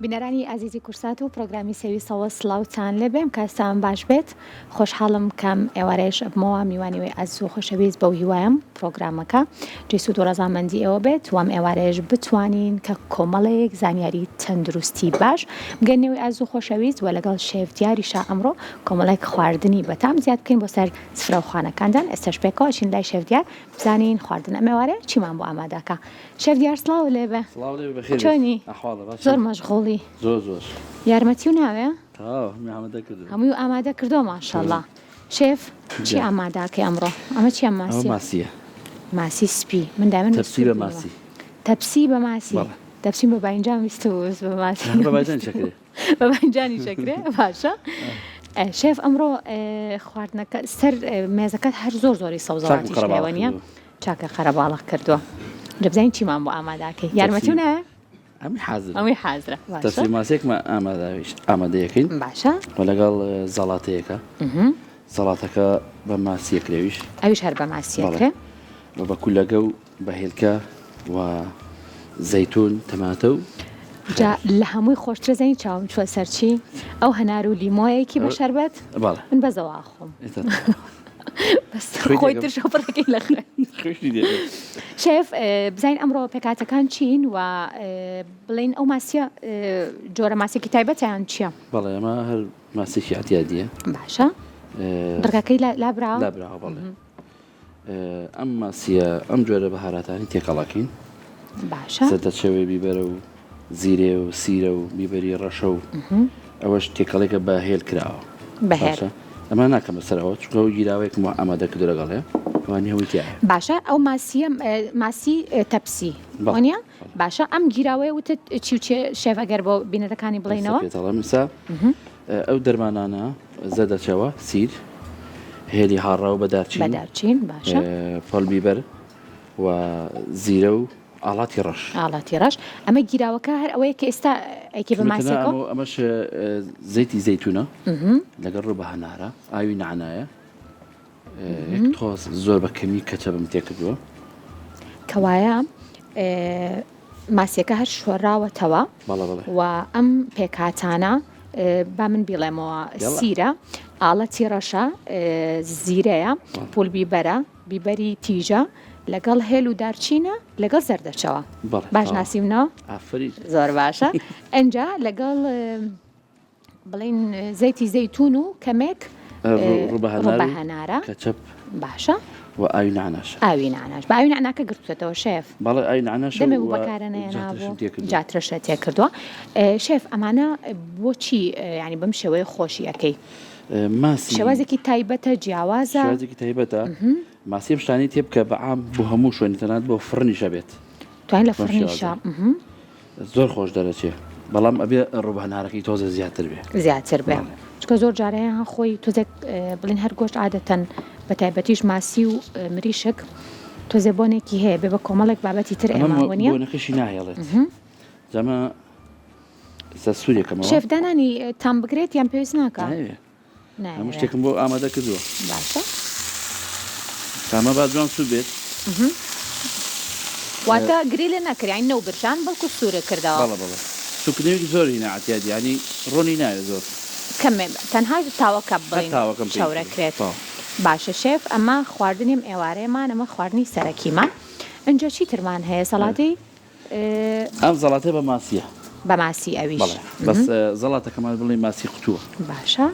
بینەرانی ئازیزی کورسات و پرۆگرامی سێوی سەوز سڵاوتان لێبێ ئەم کاتتان باش بێت خۆشحاڵم کەم ئێوارەیەش ئەبمەوە میوانی وی ئازیز و خۆشەویست بەو هیوایم پرۆگرامەکە جێی سوود و ڕەزامەندی ئێوە بێت وام ئێوارەیەش بتوانین کە کۆمەڵێک زانیاری تەندروستی باش بگەن نێوی ئازیز و خۆشەویست و لەگەڵ شێف دیاریشا ئەمڕۆ کۆمەڵێک خواردنی بەتام زیاد بکەین بۆ سەر سفرە و خوانەکاندان ئێستاش پێکەوە ئەچین لای شێف دیار بزانین خواردن ئەم ئێوارەیە چیمان بۆ ئامادەکا شێف دیار سڵاو لێبێ سڵاو لێبێ بەخێر بێیت چۆنی ئەحواڵە باشی زۆر مەشغوڵی زۆر زۆر یارمەتی و ناوێ تەواو هەمووی ئامادە کردووە هەمووی ئامادە کردووە ماشاءاللە شێف چی گیان ئامادەکەی ئەمڕۆ ئەمە چیە ئەوە ماسیە ماسیە ماسی سپی من دایمەن بە تەپسی سوور بە بینیوە ماسی تەپسی بە ماسی بەڵێ تەپسیم بە باینجان ویستبوو بەس بە ماسی هەر بە نەم باینجانی ویستبوو شەکرێ بە باینجانی شەکرێ باشە شێف ئەمڕۆ خواردنەکە سەر مێزەکەت هەر زۆر زۆری چاکم سەوزەواتیش قەرەباڵغ لێوە نییە کردووە چاکە قەرەباڵغ کردووە جا بزانین چیمان بۆ ئامادەکەی یارمەتی تەپسی و ناوێ هەمووی حازرە هەمووی حازرە باشە تەپسی ماسیەکمان ئامادەویش ئامادەیەکەین باشە و لەگەڵ زەڵاتەیەکە زەڵاتەکە بە ماسیە کرێویش ئەویش هەر بە ماسیە بەڵێ کرێ و بە کولەگە و بە هێلکە و زەیتون تەماتە و جا خەیار لە هەمووی خۆشترە زانی چاوم چووە سەر چی ئەو هەنار و لیمۆیەکی بە شەربەت بەڵێ من بەزەوە ئەخۆم ئێستا بەس خوێی خۆی تێکەم ترشە پڕەکەی لە خوێن خوێشی دێکەم شێف بزانین ئەمڕۆ پێکهاتەکان چین و بڵێین ئەو ماسیە جۆرە ماسیەکی تایبەتە یان چییە؟ بەڵێ ئەمە هەر ماسیەکی ئەعتیادیە باشە دڕکەکەی لابراوە؟ لابراوە بەڵێ ئەم ماسیە ئەم جۆرە بەهاراتانی تێکەڵەکەین باشە زەردەچەوەی بیبەرە و زیرێ و سیرە و بیبەری ڕەشە و ئەوەش تێکەڵێکە بە هێل کراوە بەهێل ئەمە ناکەمە سەرەوە چونکە ئەو گیراوەیەکم وا ئامادە کردو لەگەڵێ ئەوانی هەمووی تیایە. باشە ئەو ماسیە ماسی تەپسی وانە باشە ئەم گیراوەیە وتت چی و چێ شێف ئەگەر بۆ بینەرەکانی بڵێینەوە پێتەڵێم ئێستا ئەو دەرمانانە زەردەچەوە سیر هێلی هاڕاو بە دارچین بە دارچین باشە پۆل بیبەر و زیرە و ئاڵاتی ڕەش. ئاڵاتی ڕەش ئەمە گیراوەکە هەر ئەوەیە کە ئێستا ئەیکەی بە ماسیەکەوە؟ ئەمەش زەیتی زەیتونە لەگەڵ ڕوو بە هەنارە ئاوی نەعنایە یەک تۆز زۆر بە کەمی کەچەبم تێکردووە. کەوایە ماسیەکە هەر شۆراوەتەوە و ئەم پێکهاتانە با من بیڵێمەوە سیرە ئاڵەتی ڕەشە زیرەیە پولبیبەرە بیبەری تیژە لەگەڵ هێل و دارچینە لەگەڵ زەردەچەوە باش ناسیمنەوە زۆر باشە ئەجا لەگەڵ بڵین زەیتی زەیتون و کەمێک ڕووبە هەنارە کەچەپ باشە و ئاوی نعناش ئاوی نعناش بە ئاوی نعناکە گرتوێتەوە شێف بەڵێ ئاوی نعناش دەمێ بوو بەکارە جاترەشە تێ کردووە شێف ئەمانە بۆچی ینی بەم شێوەیە خۆشی ئەەکەی ماسی شێوازێکی تایبەتە جیاوازە شێوازێکی تایبەتە ماسی ئەم شتانەی تێ بکە بە عام بۆ هەموو شوێنی تەنانەت بۆ فڕنیشە بێت توانین لە فڕنیشە زۆر خۆش دەرەچێ بەڵام ئەبێ ڕووبەنارەکەی تۆزە زیاتر بێ زیاتر بێ چکە زۆر جارەیە هەن خۆی تۆزێک بڵین هەر گۆشت عادەتەن بە تایبەتیش ماسی و مریشک تۆزێ بۆنێکی هەیە بێ بە کۆمەڵێک بابەتی تر ئێمە بۆنەکەشی ناهێڵێت جەمە ئێستا سوورێکەمەوە. شێف دانانی تام بگرێت یان پێویست ناکا؟ نایەوێ. هەموو شتێکم بۆ ئامادە کردووە. باشە. تامە با جوان سوور بێت. واتە گریلە نەکرد یانی نەوبرژان بەڵکو سوورە کردەوە. بەڵێ بەڵێ. سوورکردنەوەیەکی زۆر هینا عەتیادی یانی ڕۆنی ناوێ زۆر. کەمێ تەنها تاوەکە بڵێین چەورە کرێت. باشە شێف ئەمە خواردنی ئەم ئێوارەیەمان ئەمە خواردنی سەرەکیمان ئینجا چی ترمان هەیە سەڵاتەی ئەم زەڵاتە بە ماسیە. بە ماسی ئەویش. بەڵێ بەس زەڵاتەکەمان بڵێ ماسی قوتووە. باشە.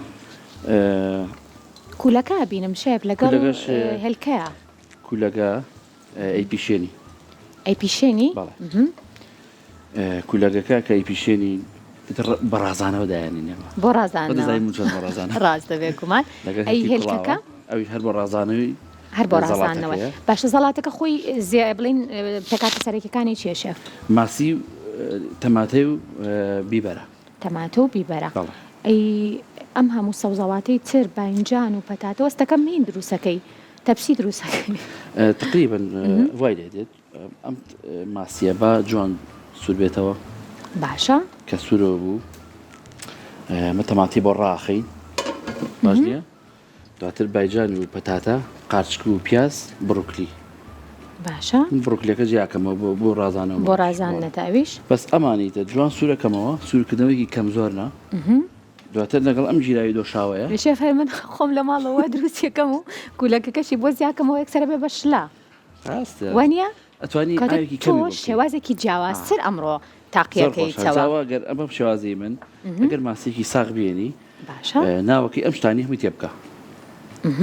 کولەکە ئەبینم شێف لەگەڵ هێلکەیە. کولەکە ئەیپیشێنی. ئەیپیشێنی؟ بەڵێ. کولەکەکە کە ئەیپیشێنی بە ڕازانەوە دایانین ئێمە. بۆ ڕازانەوە. دەزانی من چۆن بۆ ڕازانەوە. ڕاستە بێگومان. ئەی هێلکەکە؟ ئەویش هەر بۆ ڕازانەوەی هەر بۆ ڕازاندنەوەی. باشە زەڵاتەکە خۆی زێ بڵین پێکهاتە سەرەکیەکانی چیە شێف؟ ماسی و تەماتەی و بیبەرە. تەماتە و بیبەرە. ئەی ئەم هەموو سەوزەواتەی تر باینجان و پەتاتە وەستەکەم هین دروسەکەی تەپسی دروسەکەی. تقریبا وای لێ دێت ئەم ماسیە با جوان سوور بێتەوە. باشە. کە سوورەوە بوو ئەمە تەماتی بۆ ڕاخەین باش نییە؟ دواتر بایجان و پەتاتە، قارچک و پیاز، بڕوکلی. باشە. من بڕۆکلیەکە جیاکەمەوە بۆ بۆ ڕازانەوە بۆ ڕازاندنەتە ئەویش. بەس ئەمانی تر جوان سوورەکەمەوە، سوورکردنەوەیەکی کەم زۆر نا. دواتر لەگەڵ ئەم گیراوی دۆشاوەیە. شێف هەر من خۆم لە ماڵەوە وا دروستیەکەم و کولەکەکەشی بۆ زیاکەمەوە یەکسەرە بێ بە شلە. ڕاستە. وانیە؟ ئەتوانی کەواتە ئاوێکی تۆ کەمی بۆ بکەی. شێوازێکی جیاوازتر ئەمڕۆ زۆر خۆشە. تاقیەکەیتەوە. جا گەر ئەمە شێوازی من ئەگەر ماسیەکی ساغ بێنی باشە. ناوەکەی ئەم شتانەی هەمووی تێ بکە.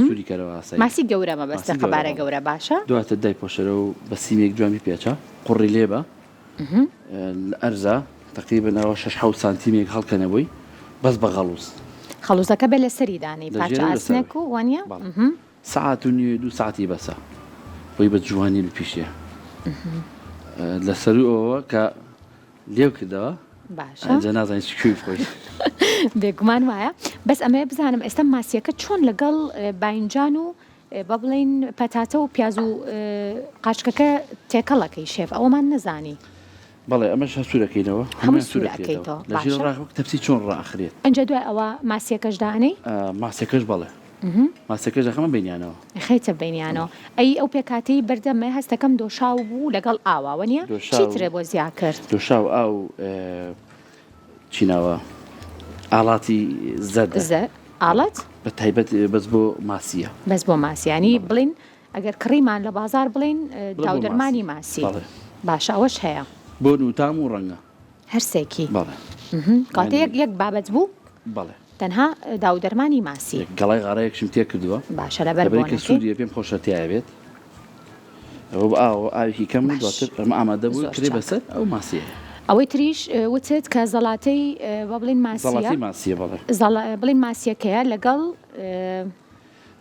سووری کەرەوە ئاسایی. ماسی گەورە مەبەستە ماسی گەورە قەبارە بەڵێ. گەورە باشە. دواتر دایپۆشەرە و بە سیمێک جوان بیپێچە قوڕی لێ بە. لە ئەرزا تەقریبەن ئەوە شەش حەوت سانتیمێک هەڵکەنە بۆی بەس بە غەڵوز. خەڵوزەکە بێ لەسەری دانێی لە پارچە ژێر و لەسەر. ئاسنێک و وانیە؟ بەڵێ. سەعات و نیوێ دوو سەعاتی بەسە بۆی بە جوانی بپیشێ. لە سەروو ئەوەوە کە لێو کردەوە باشە. ئینجا نازانی چ کوێی بخۆی. بێگومان وایە بەس ئەمەوێ بزانم ئێستا ماسیەکە چۆن لەگەڵ باینجان و با بڵێین پەتاتە و پیاز و قارچکەکە تێکەڵەکەی شێف ئەوەمان نەزانی. بەڵێ ئەمەش هەر سوورەکەینەوە هەمووی هەموویان سوور سوورەکرێتەوە ئەکەیتەوە لە ژێر باشە. ڕا وەک تەپسی چۆن ڕائەخرێت. ئینجا دوای ئەوە ماسیەکەش دائەنێی؟ ماسیەکەش بەڵێ ماسیەکەش دەخەمە بەینیانەوە. ئەخەیتە بەینیانەوە ئەی ئەو پێکهاتەی بەردەمێ هەستەکەم دۆشاو بوو لەگەڵ ئاوا وەنیە؟ دۆشاو چیترێ بۆ زیا کرد؟ دۆشاو ئاو چی ناوە ئاڵاتی زەردە. زە ئاڵەت؟ بە تایبەت بەس بۆ ماسیە. بەس بۆ ماسی یانی بڵێین ئەگەر کڕیمان لە بازاڕ بڵێین بڵێ بۆ داودەرمانی ماسی. ماسی. بەڵێ. باشە ئەوەش هەیە. بۆن و تام و ڕەنگە. هەرسێکی. بەڵێ. کەواتە یانی یەک یەک بابەت بوو؟ بەڵێ. تەنها داودەرمانی ماسی. یەک گەڵای غارەیەکشم تێ کردووە. باشە لەبەر لەبەری کە بۆنەکەی. سووریە پێم خۆشە تیایا بێت. ئەوە بە ئاوە ئاوێکی کەم و باش دواتر ئەمە ئامادە بوو زۆر کرێ چاکە. بەسەر ئەو ماسیەیە. ئەوەی تریش وتت کە زەڵاتەی با بڵێین ماسیە. زەڵاتەی ماسیە بەڵێ. زەڵ بڵێین ماسیەکەیە لەگەڵ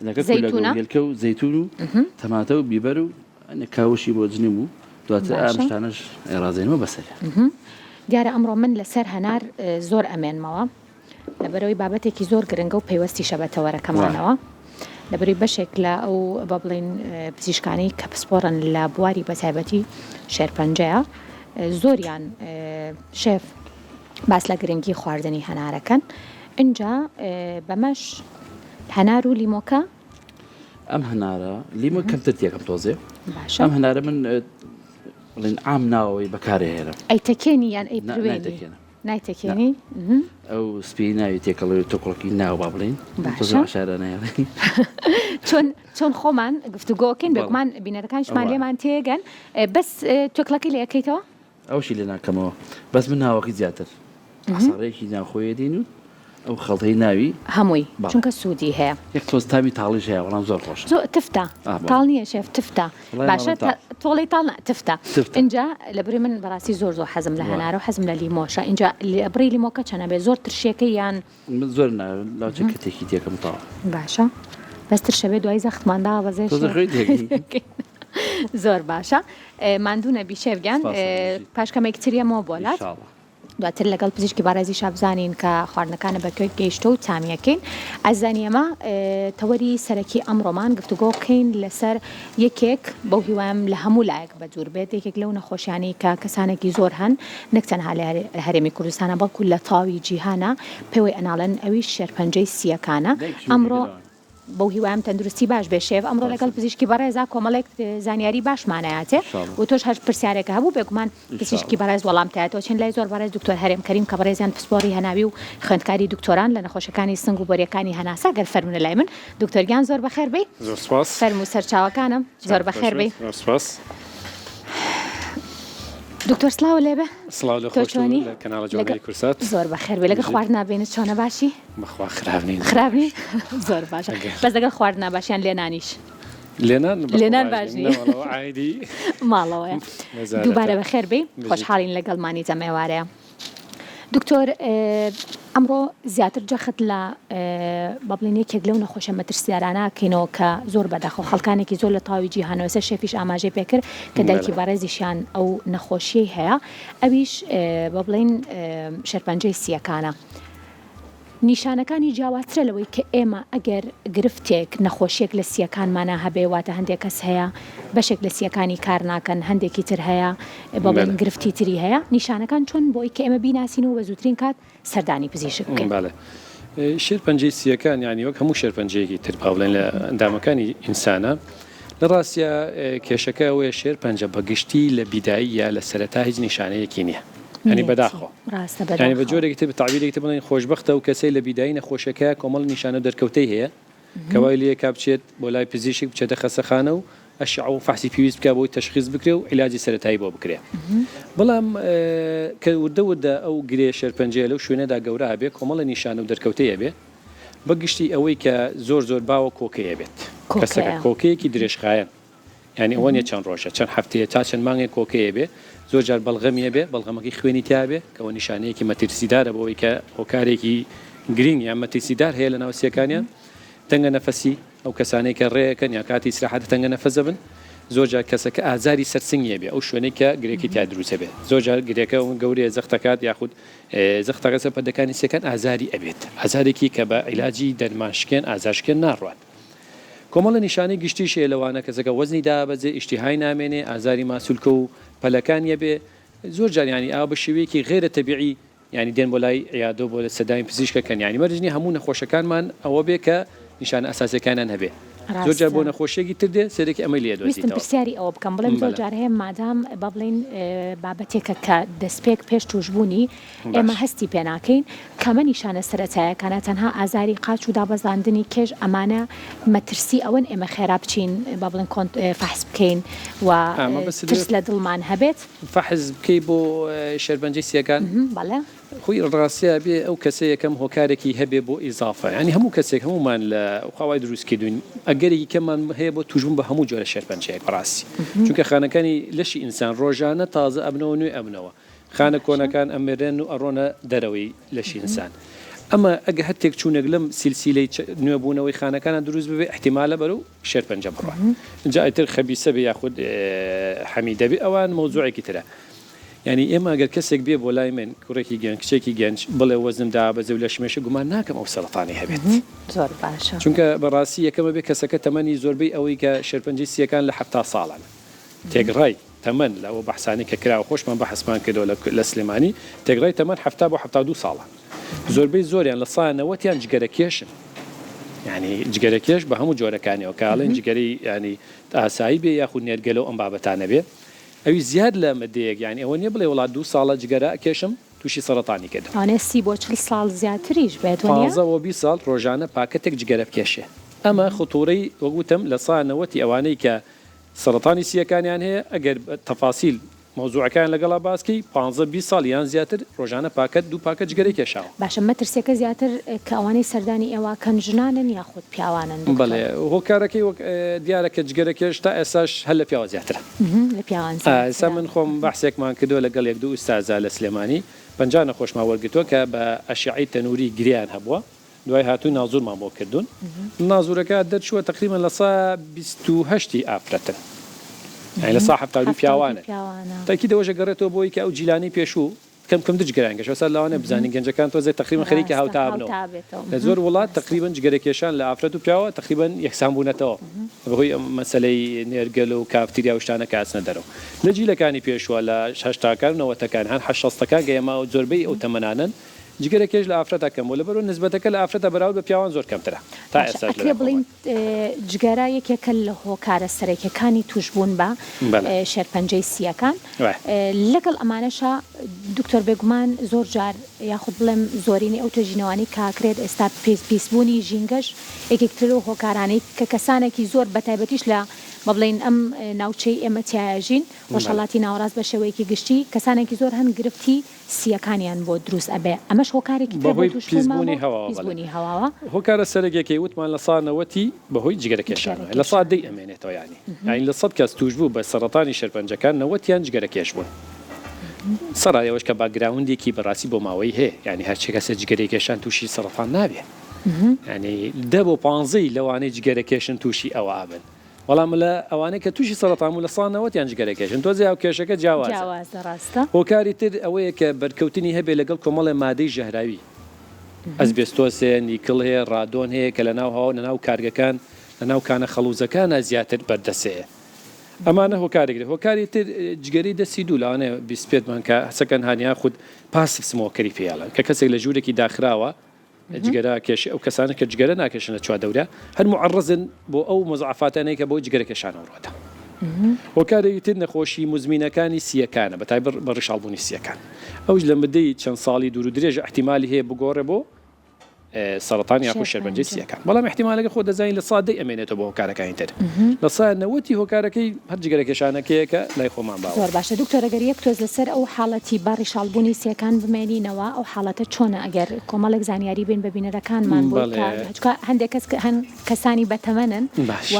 لەگەڵ کولەگە و زەیتونە. هێلکە و زەیتون و تەماتە و بیبەر و هەندێک کاوشی بۆ جنیم و دواتر ئەم باشە. شتانەش ئەیڕازێنمەوە بەسەریا. دیارە ئەمڕۆ من لەسەر هەنار زۆر ئەمێنمەوە. لەبەرئەوەی بابەتێکی زۆر گرنگە و پەیوەستیشە بە تەوەرەکەمانەوە، لەبەرئەوەی بەشێک لە ئەو با بڵێین پزیشکانەی کە پسپۆڕن لە بواری بەتایبەتی شێرپەنجەیە زۆریان شێف باس لە گرنگی خواردنی هەنارەکەن ئینجا بەمەش هەنار و لیمۆکە ئەم هەنارە لیمۆ کەمتر تێکەم تۆزێ باشە ئەم هەنارە من بڵێن عام ناوەوەی بەکارهێنم ئەی تەکێنی یان ئەی پروێنی؟ نایتەکێنی؟ ئەو سپی ناوی تێکەڵی و تۆکڵکی ناو با بڵێین باشە چۆن چۆن خۆمان گفتوگۆکەین بێگومان بینەرەکانیشمان لێمان تێگەن بەس تۆکڵەکەی لێ ئەکەیتەوە؟ ئەوشی لێ ناکەمەوە بەس من ناوەکەی زیاتر عەسارەیەکی ناوخۆیە دێن و ئەو خەڵتەی ناوی هەمووی چونکە سوودی هەیە. یەک تۆز تامی تاڵیش هەیە بەڵام زۆر خۆشە. زۆر تفتە تاڵ نییە شێف تفتە باشە تۆڵەی تاڵ نا تفتە ئینجا لەبری من بەڕاستی زۆر زۆر حەزم لە هەنارە و حەزم لە لیمۆشە ئینجا بڕی لیمۆکە چەنە بێ زۆر ترشیەکەی یان من زۆر نا لاچە کەتێکی تێکەم تاوە باشە بەس ترشە بێ دوای زەختمان دا بەزێ زۆر باشە ماندوو نەبی شێف گیان پاش کەمێک تریەمەوە بۆ لات. دواتر لەگەڵ پزیشکی بەڕێزیشا بزانین کە خواردنەکانە بە کوێ گەیشتووە و تامیەکەین. ئازیزانی ئێمە تەوەری سەرەکی ئەمڕۆمان گفتوگۆ بکەین لەسەر یەکێک بەو هیوایم لە هەموو لایەک بە دوور بێت یەکێک لەو نەخۆشیانەی کە کەسانێکی زۆر هەن نەک تەنها لە هەرێمی کوردستانە بەڵکو لە تەواوی جیهانە پێوەی ئەناڵێن ئەویش شێرپەنجەی سییەکانە ئەمڕۆ بەو هیوایەم تەندروستی باش بێ شێف ئەمڕۆ لەگەڵ پزیشکی بەڕێزا کۆمەڵێک زانیاری باشمان ئەیاتێ و تۆش هەر پرسیارێکە هەبوو بێگومان پزیشکی بەڕێز وەڵام تایەتەوە چێن لای زۆر بەڕێز دکتۆر هەرێم کەریم کە بەڕێزیان پسپۆڕی هەناوی و خوێندکاری دکتۆران لە نەخۆشەکانی سنگ و بۆریەکانی هەناسە گەر فەرموونە لای من دکتۆر گیان زۆر بەخێر بێی زۆر سوپاس فەرموو سەرچاوەکانم زۆر بەخێر بێی زۆر سوپاس دکتۆر سڵاو لێبێ سڵاو لە تۆ خۆشت و چۆنی لە کەناڵە لەگە جوانەکەی کوردسات زۆر بەخێر بێ لەگە بژیت خواردنا بینت چۆنە باشی بەخوا خراپ نین خراپ نین زۆر باشە ئەگەر بەس لەگەڵ خواردنا باش یان لێنانیش لێنان بەخوا لێنان باش باش نیم نی نەوەڵا عایدی ماڵەوەیە نەزارەتە دووبارە بەخێر بێی بژیت خۆشحاڵین لەگەڵمانی جەم ئێوارەیە دکتۆر ئەمڕۆ زیاتر جەخت لە با بڵێین یەکێک لەو نەخۆشە مەترسیدارانە ئەکەینەوە کە زۆر بەداخەوە خەڵکانێکی زۆر لە تەواوی جیهانەوە ئێستا شێفیش ئاماژەی پێکرد کە دایکی بەڕێزیشیان ئەو نەخۆشیەی هەیە ئەویش با بڵێین شێرپەنجەی سییەکانە. نیشانەکانی جیاوازترە لەوەی کە ئێمە ئەگەر گرفتێک، نەخۆشیەک لە سییەکانمانا هەبێ، واتە هەندێک کەس هەیە بەشێک لە سییەکانی کار ناکەن، هەندێکی تر هەیە با بڵێین گرفتی تری هەیە، نیشانەکان چۆن بۆ ئەوی کە ئێمە بیناسین و بە زووترین کات سەردانی پزیشک بکەین؟ بەڵێ. شێرپەنجەی سییەکان یانی وەک هەموو شێرپەنجەیەکی تر با بڵێین لە ئەندامەکانی ئینسانە. لە ڕاستیا کێشەکە ئەوەیە شێرپەنجە بە گشتی لە بیداییە لە سەرەتا هیچ نیشانەیەکی نییە یانی بەداخەوە یانی بە جۆرێکی تر بە تەعبیرێکی تر بڵێین خۆشبەختە ئەو کەسەی لە بیدایی نەخۆشیەکە کۆمەڵ نیشانە و دەرکەوتەی هەیە کە وای لێ کا بچێت بۆ لای پزیشک بچێتە خەسەخانە و ئەشعە و فەحسی پێویست بکا بۆی تەشخیس بکرێ و عیلاجی سەرەتایی بۆ بکرێ بەڵام کە وردە وردە ئەو گرێ شێرپەنجەیە لەو شوێنەدا گەورە ئەبێ کۆمەڵە نیشانە و دەرکەوتەی ئەبێ بە گشتی ئەوەی کە زۆر زۆر باوە کۆکەی ئەبێت کەسەکە کۆکەیەکی درێژخایەن یانی ئەوە نیە چەند ڕۆژە چەند هەفتەیە تا چەند مانگێک کۆکەی ئەبێ زۆر جار بەڵغەمی ئەبێ بەڵغەمەکەی خوێنی تیا بێ کە ئەوە نیشانەیەکی مەترسیدارە بۆ ئەوەی کە هۆکارێکی گرینگ یان مەترسیدار هەیە لە ناو سیەکانیان تەنگە نەفەسی ئەو کەسانەی کە ڕێ ئەکەن یا کاتی ئیسراحەت تەنگە نەفەس ئەبن زۆر جار کەسەکە ئازاری سەر سنگی ئەبێ ئەو شوێنەی کە گرێکەی تیا دروست ئەبێ زۆر جار گرێکە گەورەیە زەخت ئەکات یاخود زەخت ئەکات سەر پەردەکانی سیەکان ئازاری ئەبێت ئازارێکی کە بە عیلاجی دەرمان شکێن ئازار شکێن ناڕوات کۆمەڵە نیشانەی گشتیش هەیە لەوانە کەسەکە وەزنی دابەزێ ئیشتیهای نامێنێ ئازاری ماسولکە و پەلەکانی ئەبێ زۆر جار یانی ئاوا بە شێوەیەکی غەیرە تەبیعی یانی دێن بۆ لای عیادە و بۆ سەردانی پزیشک ئەکەن یانی مەرج نیە هەموو نەخۆشەکانمان ئەوە بێ کە نیشانە ئەساسیەکانیان هەبێ زۆر جار بۆ ڕاستە. نەخۆشیەکی تر دێ سەیرێکی ئەمەی لێ ویستم ئەدۆزیتەوە. پرسیاری ئەوە بکەم بڵێم زۆر بەلێ. جار هەیە مادام با بڵێین بابەتێکە کە دەستپێک پێش توشبوونی ئێمە باش. هەستی پێ ناکەین کامە نیشانە سەرەتایەکانە تەنها ئازاری قاچ و دابەزاندنی کێش ئەمانە مەترسی ئەوەن ئێمە خێرا بچین با بڵێن کۆنت فەحس بکەین و ئا مەبەستت ترس لە دڵمان هەبێت؟ فەحس بکەی بۆ شێرپەنجەی سیەکان؟ بەڵێ. خۆی ڕاستە بێ ئەو کەسە یەکەم هۆکارێکی هەبێ بۆ ئیزافە یانی هەموو کەسێک هەموومان لە خوا وای دروست کردوین ئەگەرێکی کەممان هەیە بۆ توشبوون بە هەموو جۆرە شێرپەنجەیەک بەڕاستی چونکە خانەکانی لەشی ئینسان ڕۆژانە تازە ئەبنەوە نوێ ئەبنەوە خانە کۆنەکان ئەمرن و ئەڕۆنە دەرەوەی لەشی ئینسان ئەمە ئەگە هەر تێکچوونێک لەم سیلسیلەی نوێبوونەوەی خانەکانە دروست ببێ ئیحتیمالە بەرەو شێرپەنجە بڕوات جا ئیتر خەبیسە بێ یاخود حەمیدە بێ ئەوان مەوزوعێکی ترە یانی ئێمە گەر کەسێک بێ بۆ لای من کوڕێکی گەنج کچێکی گەنج بڵێ وەزنم دابەزێ و لەشمێشە گومان ناکەم ئەو سەرەتانی هەبێت زۆر باشە چونکە بەڕاستی یەکەمە بێ کەسەکە تەمەنی زۆربەی ئەوەی کە شێرپەنجەی سییەکان لە 70 ساڵان تێکڕای تەمەن لە ئەو بەحسانەی کە کراوە خۆشمان بەحسمان کردەوە لە سلێمانی تێکڕای تەمەن 70 بۆ 72 ساڵە زۆربەی زۆریان لە سا نەوەتیان جگەرە کێشن یانی جگەرە کێش بە هەموو جۆرەکانیەوە کە ئەڵێن جگەرەی یانی ئاسایی بێ یاخود نێرگەلە و ئەم بابەتانە بێ ئەوی زیاد لە مدەیەک یانی ئەوە نیە بڵێ وڵا دوو ساڵە جگەرە ئەکێشم تووشی سەرەتانی کردم. ئەوانەیە 30 بۆ 40 ساڵ زیاتریش بێت وەنیە؟ پانزە بۆ 20 ساڵ ڕۆژانە پاکەتێک جگەرە بکێشێ ئەمە خطورەی وەک وتم لە سا نەوەتی ئەوانەی کە سەرەتانی سییەکانیان هەیە ئەگەر بە تەفاسیل مەوزوعەکەیان لەگەڵا باس کەی پانزە 20 ساڵ یان زیاتر ڕۆژانە پاکەت دوو پاکەت جگەرەی کێشاوە. باشە مەترسیەکە زیاتر کە ئەوانەی سەردانی ئێوە ئەکەن ژنانن یاخود پیاوانن دکتۆر؟ بەڵێ هۆکارەکەی وەک دیارە کە جگەرە کێش تا ئێستاش هەر لە پیاوە زیاترە. لە پیاوان ئێستا زیاترە. من خۆم بەحسێکمان کردوە لەگەڵ یەک دوو ئوستازا لە سلێمانی 50 نەخۆشمان وەرگرتوە کە بە ئەشعەی تەنوری گرێیان هەبوە دوای هاتووی نازورمان بۆ کردوون نازورەکە دەرچووە تەقریبەن لە سا 28 ی ئافرەتن یانی لە سا 72 پیاوانن تاکید ئەوەش ئەگەڕێتەوە بۆی کە ئەو جیلانەی پێشوو کەم کەمتر جگەرەیان کێشا ئێستا لەوانەیە بزانین گەنجەکان تۆزێ تەقریبەن خەریکە هاوتا ئەبنەوە لە زۆر وڵات تەقریبەن جگەرە کێشان لە ئافرەت و پیاوە تەقریبەن یەکسان بوونەتەوە بەهۆی ئەم مەسەلەی نێرگەل و کافتریا و شتانە کە ئەچنە دەرەوە لە جیلەکانی پێشووە لە هەشتاکان و نەوەتەکان هەن شەستەکان کە ئێمە زۆربەی ئەو تەمەنانەن جگەرە کێش لە ئافرەتا کەم بووە لەبەرئەوە نسبەتەکە لە ئافرەتا بەراورد بە پیاوان زۆر کەمترە تا باشە ئێستاش ئەکرێ لەلای بڵێین خۆمان. جگەرە یەکێکە لە هۆکارە سەرەکیەکانی توشبوون بە بەلێ. شێرپەنجەی سییەکان وایە. لەگەڵ ئەمانەشا دکتۆر بێگومان زۆر جار یاخود بڵێم زۆرینەی ئەو توێژینەوانەی کە ئەکرێت ئێستا پیسبوونی ژینگەش یەکێک ترە لەو هۆکارانەی کە کەسانێکی زۆر بەتایبەتیش لە بە بڵێین ئەم ناوچەی ئێمە تیایا ژین بەلێ. ڕۆژهەڵاتی ناوەڕاست بە شێوەیەکی گشتی کەسانێکی زۆر هەن گرفتی سییەکانیان بۆ دروست ئەبێ ئەمەش هۆکارێکی ترە بۆ بەهۆی توشبوونمان پیسبوونی بۆ هەواوە بەڵێ پیسبوونی هەواوە. هۆکارە سەرەکیەکەی وتمان لە سا نەوەتی بەهۆی جگەرە جگەرە کێشانەوە لە سا دەی کێشانەوە. ئەمێنێتەوە یانی یانی لە سەد کەس توشبوو بە سەڕەتانی شێرپەنجەکان نەوەتیان جگەرە کێش بوون سەڕای ئەوەش کە background ێکی بەڕاستی بۆماوەیی هەیە یانی هەرچی کەسێ جگەرەی کێشان توشی سەڕەتان نابێ یانی دە بۆ پانزەی لەوانەی جگەرە کێشن توشی ئەوە ئەبن. بەڵام لە ئەوانەی کە تووشی سەرەتان بوون لە سا نەوەتیان جگەرە کێشن تۆزێ هاوکێشەکە جیاوازە. جیاوازە ڕاستە. هۆکاری تر ئەوەیە کە بەرکەوتنی هەبێ لەگەڵ کۆمەڵێ مادەی ژەهراوی ئەسبێستۆس هەیە، نیکڵ هەیە، ڕادۆن هەیە کە لەناو هەوا و لەناو کارگەکان لەناو کانە خەڵوزەکانا زیاتر بەردەست هەیە. ئەمانە هۆکارێک تر. هۆکاری تر جگەرەی دەستی دوو لەوانەیە بیستبێتمان کە هەسەکەن هان یاخود passive smoker ی پێ ئەڵێن کە کەسێک لە ژوورێکی داخراوە. جگەرە کێشی ئەو کەسانە کە جگەرە ناکێشن لە چواردەورە هەر معەڕەزن بۆ ئەو مزعەفاتانەی کە بۆی جگەرە کێشانەوە ڕووەدا. هۆکارێکی تر نەخۆشی موزمینەکانی سییەکانە بە تایبەت بە ڕیشاڵبوونی سییەکان ئەوش لە مدەی چەند ساڵی دوور و درێژە ئیحتیمالی هەیە بگۆڕێ بۆ سەرەتان یاخود شێرپەنجەی سییەکان بەڵام ئیحتیمالەکە خۆ دەزانین لە سا دەی ئەمێنێتەوە بۆ هۆکارەکانی تر لە سا نەوەتی هۆکارەکەی هەر جگەرە کێشانەکەیە کە لای خۆمان باوە. زۆر باشە دکتۆر ئەگەر یەک تۆز لەسەر ئەو حاڵەتی بە ڕیشاڵبوونی سیەکان بمێنینەوە ئەو حاڵەتە چۆنە ئەگەر کۆمەڵێک زانیاری بین بە بینەرەکانمان بۆی کە چونکە هەندێک کەس هەن کەسانی بەتەمەنن و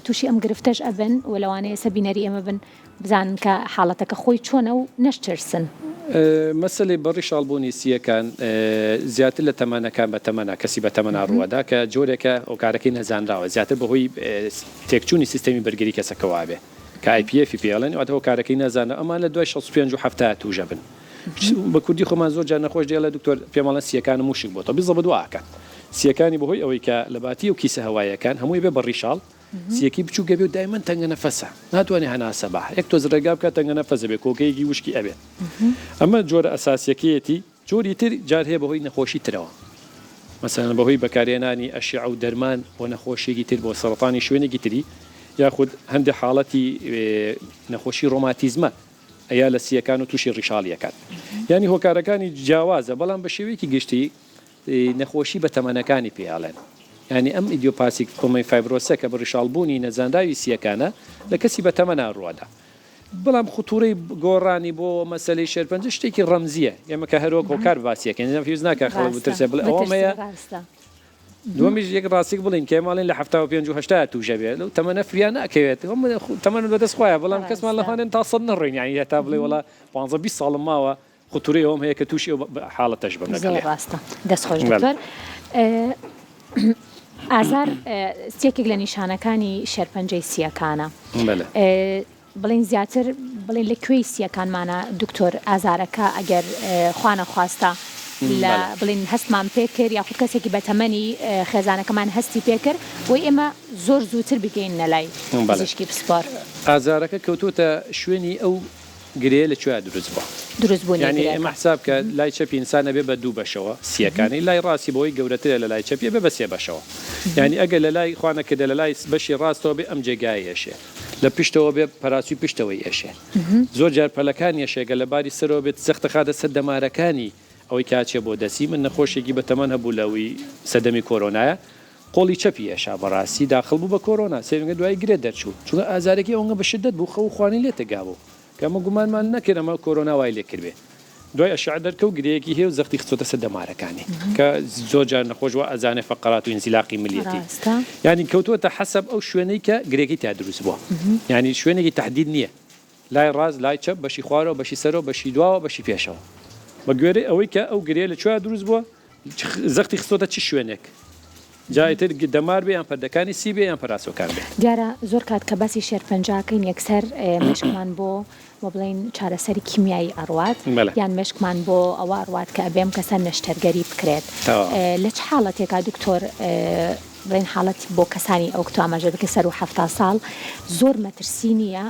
تووشی ئەم گرفتەش ئەبن و لەوانەیە ئێستا بینەری ئێمە بن بزانن کە حاڵەتەکە خۆی چۆنە و نەشترسن. مەسەلەی بە ڕیشاڵ بوونی سییەکان زیاتر لە تەمەنەکان بە تەمەنە کەسی بە تەمەنا ڕووەدا کە جۆرێکە هۆکارەکەی نەزانراوە زیاتر بەهۆی تێکچوونی سیستەمی بەرگری کەسەکەوە ئەبێ کە IPF ی پێ ئەڵێن واتە هۆکارەکەی نەزانراوە ئەمان لە دوای 65 و 70 تووش ئەبن بە کوردی خۆمان زۆر جار نەخۆش دێڵێ دکتۆر پێم ئەڵێن سییەکانم وشک بۆتەوە بیزەبت وا ئەکات سییەکانی بەهۆی ئەوەی کە لە باتی و کیسە هەوایەکان هەمووی بێ بە ڕیشاڵ سیەکی بچوک ئەبێ و دایمەن تەنگە نەفەسە ناتوانێ هەناسە با یەک تۆز ڕێگا بکات تەنگە نەفەس ئەبێ کۆکەیەکی وشکی ئەبێت ئەمە جۆرە ئەساسیەکەیەتی جۆری تر جار هەیە بەهۆی نەخۆشی ترەوە مەسەلەن بەهۆی بەکارهێنانی ئەشعە و دەرمان بۆ نەخۆشیەکی تر بۆ سەرەتانی شوێنێکی تری یاخود هەندێک حاڵەتی نەخۆشی ڕۆماتیزمە ئەیا لە سیەکان و تووشی ڕیشاڵی ئەکات یانی هۆکارەکانی جیاوازە بەڵام بە شێوەیەکی گشتی نەخۆشی بە تەمەنەکانی پێ ئەڵێن یانی ئەم idiopathic pulmonary fibrosis ە کە بە ڕیشاڵ بوونی نەزانراوی سییەکانە لە کەسی بە تەمەنا ڕووەدا بەڵام خطورەی گۆڕانی بۆ مەسەلەی شێرپەنجە شتێکی ڕەمزییە ئێمە کە هەر وەک هۆکار باسی ئەکەین پێویست ناکا خەڵک بترسێ بڵێ ئەوەم هەیە دووەمیش یەک ڕاستیک بڵێین کە ئێمە ئەڵێن لە 75 و هەشتا تووشە بێ لەو تەمەنە فریا ناکەوێت تەمەن بەدەست خۆیە بەڵام کەسمان لەوانەیە تا سەد نەڕۆین یانی هەتا بڵێ وەڵا 15 20 ساڵم ماوە خوتورەی ئەوەم هەیە کە تووشی ئەو حاڵەتەش بم لەگەڵیا. زۆر ڕاستە دەست خۆش دکتۆر. ئازار یەکێک لە نیشانەکانی شێرپەنجەی سییەکانە. بڵێن زیاتر بڵێن لە کوێی سییەکانمانە دکتۆر ئازارەکە ئەگەر خوانەخواستە لە بڵێن هەستمان پێکرد یاخود کەسێکی بەتەمەنی خێزانەکەمان هەستی پێکرد بۆی ئێمە زۆر زووتر بگەینە لای پزیشکی پسپۆر. ئازارەکە کەوتۆتە شوێنی ئەو گرێ لە کوێیا دروست بووە؟ دروست بوونی یانی گرێکە. ئێمە حساب کە لای چەپی ئینسان ئەبێ بە دوو بەشەوە سیەکانی لای ڕاستی بەوەی گەورەترە لە لای چەپی ئەبێ بە سێ بەشەوە یانی ئەگەر لە لای خوا نەکردە لە لای بەشی ڕاستەوە بێ ئەم جێگایەی ئێشێ لە پشتەوە بێ پەراسوی پشتەوەی ئێشێ زۆر جار پەلەکانی ئێشێ گەر لە باری سەرەوە بێت زەخت ئەخاتە سەر دەمارەکانی ئەوەی کە ئەچێ بۆ دەستی من نەخۆشێکی بە تەمەن هەبوو لە وی سەردەمی کۆرۆنایە قۆڵی چەپی ئێشا بەڕاستی داخڵ بوو بە کۆرۆنا سەیرم کرد دوایی گرێ دەرچوو چونکە ئازارەکەی ئەونگە بە شدەت بوو خەو خوانی لێ تێگابوو کە ئەمە گومانمان نەکرد ئەمە کۆرۆنا وای لێ کردبێ دوای ئەشعە دەرکەوت گرێیەکی هەیە و زەختی خستۆتە سەر دەمارەکانی کە زۆر جار نەخۆش وا ئەزانێ فەقەرات و ئینزیلاقی ملیەتی ڕاستە. یانی کەوتووەتە حەسەب ئەو شوێنەی کە گرێکەی تیا دروست بووە یانی شوێنێکی تەحدید نییە لای ڕاست، لای چەپ، بەشی خوارەوە، بەشی سەرەوە، بەشی دواوە، بەشی پێشەوە. بە گوێرەی ئەوەی کە ئەو گرێیە لە کوێیا دروست بووە، زەختی خستۆتە چ شوێنێک، جا ئیتر دەمار بێ یان پەردەکانی سی بێ یان پەراسۆکان بێ. دیارە زۆر کات کە باسی شێرپەنجە ئەکەین یەکسەر مێشکمان بۆ وە بڵێین چارەسەری کیمیایی ئەڕوات یان مێشکمان بۆ ئەوە ئەڕوات کە ئەبێ ئەم کەسە نەشتەرگەری بکرێت. لە چ حاڵەتێکا دکتۆر بڵێین حاڵەتی بۆ کەسانی ئەو کتۆ ئاماژە بکە سەروو 70 ساڵ زۆر مەترسی نییە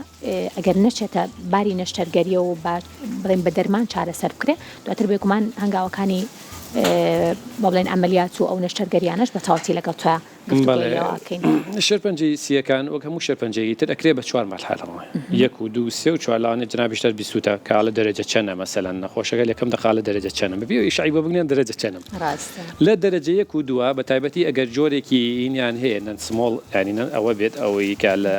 ئەگەر نەچێتە باری نەشتەرگەریەوە و بە بڵێن بە دەرمان چارەسەر بکرێ دواتر بێگومان هەنگاوەکانی با بڵێن عەمەلیات و ئەو نەشتەرگەریانەش بە تەواوەتی لەگەڵ تۆیا گفتوگۆی لێوە ئەکەین. شێرپەنجەی سییەکان وەک هەموو شێرپەنجەیەکی تر ئەکرێ بە چوار مەرحەلەوە یەک و دوو و سێ و چوار لەوانەیە جەنابیشت هەر بیستووتە کە ئەڵێ دەرەجە چەنە مەسەلەن نەخۆشەکە لەکەم دەقە ئەڵێ دەرەجە چەنە بەبێ ئەوەی ئیشعی بۆ بگرن دەرەجە چەنم ڕاستە. لە دەرەجە یەک و دووە بە تایبەتی ئەگەر جۆرێکی هینیان هەیە non small یانی non ئەوە بێت ئەوەی کە لە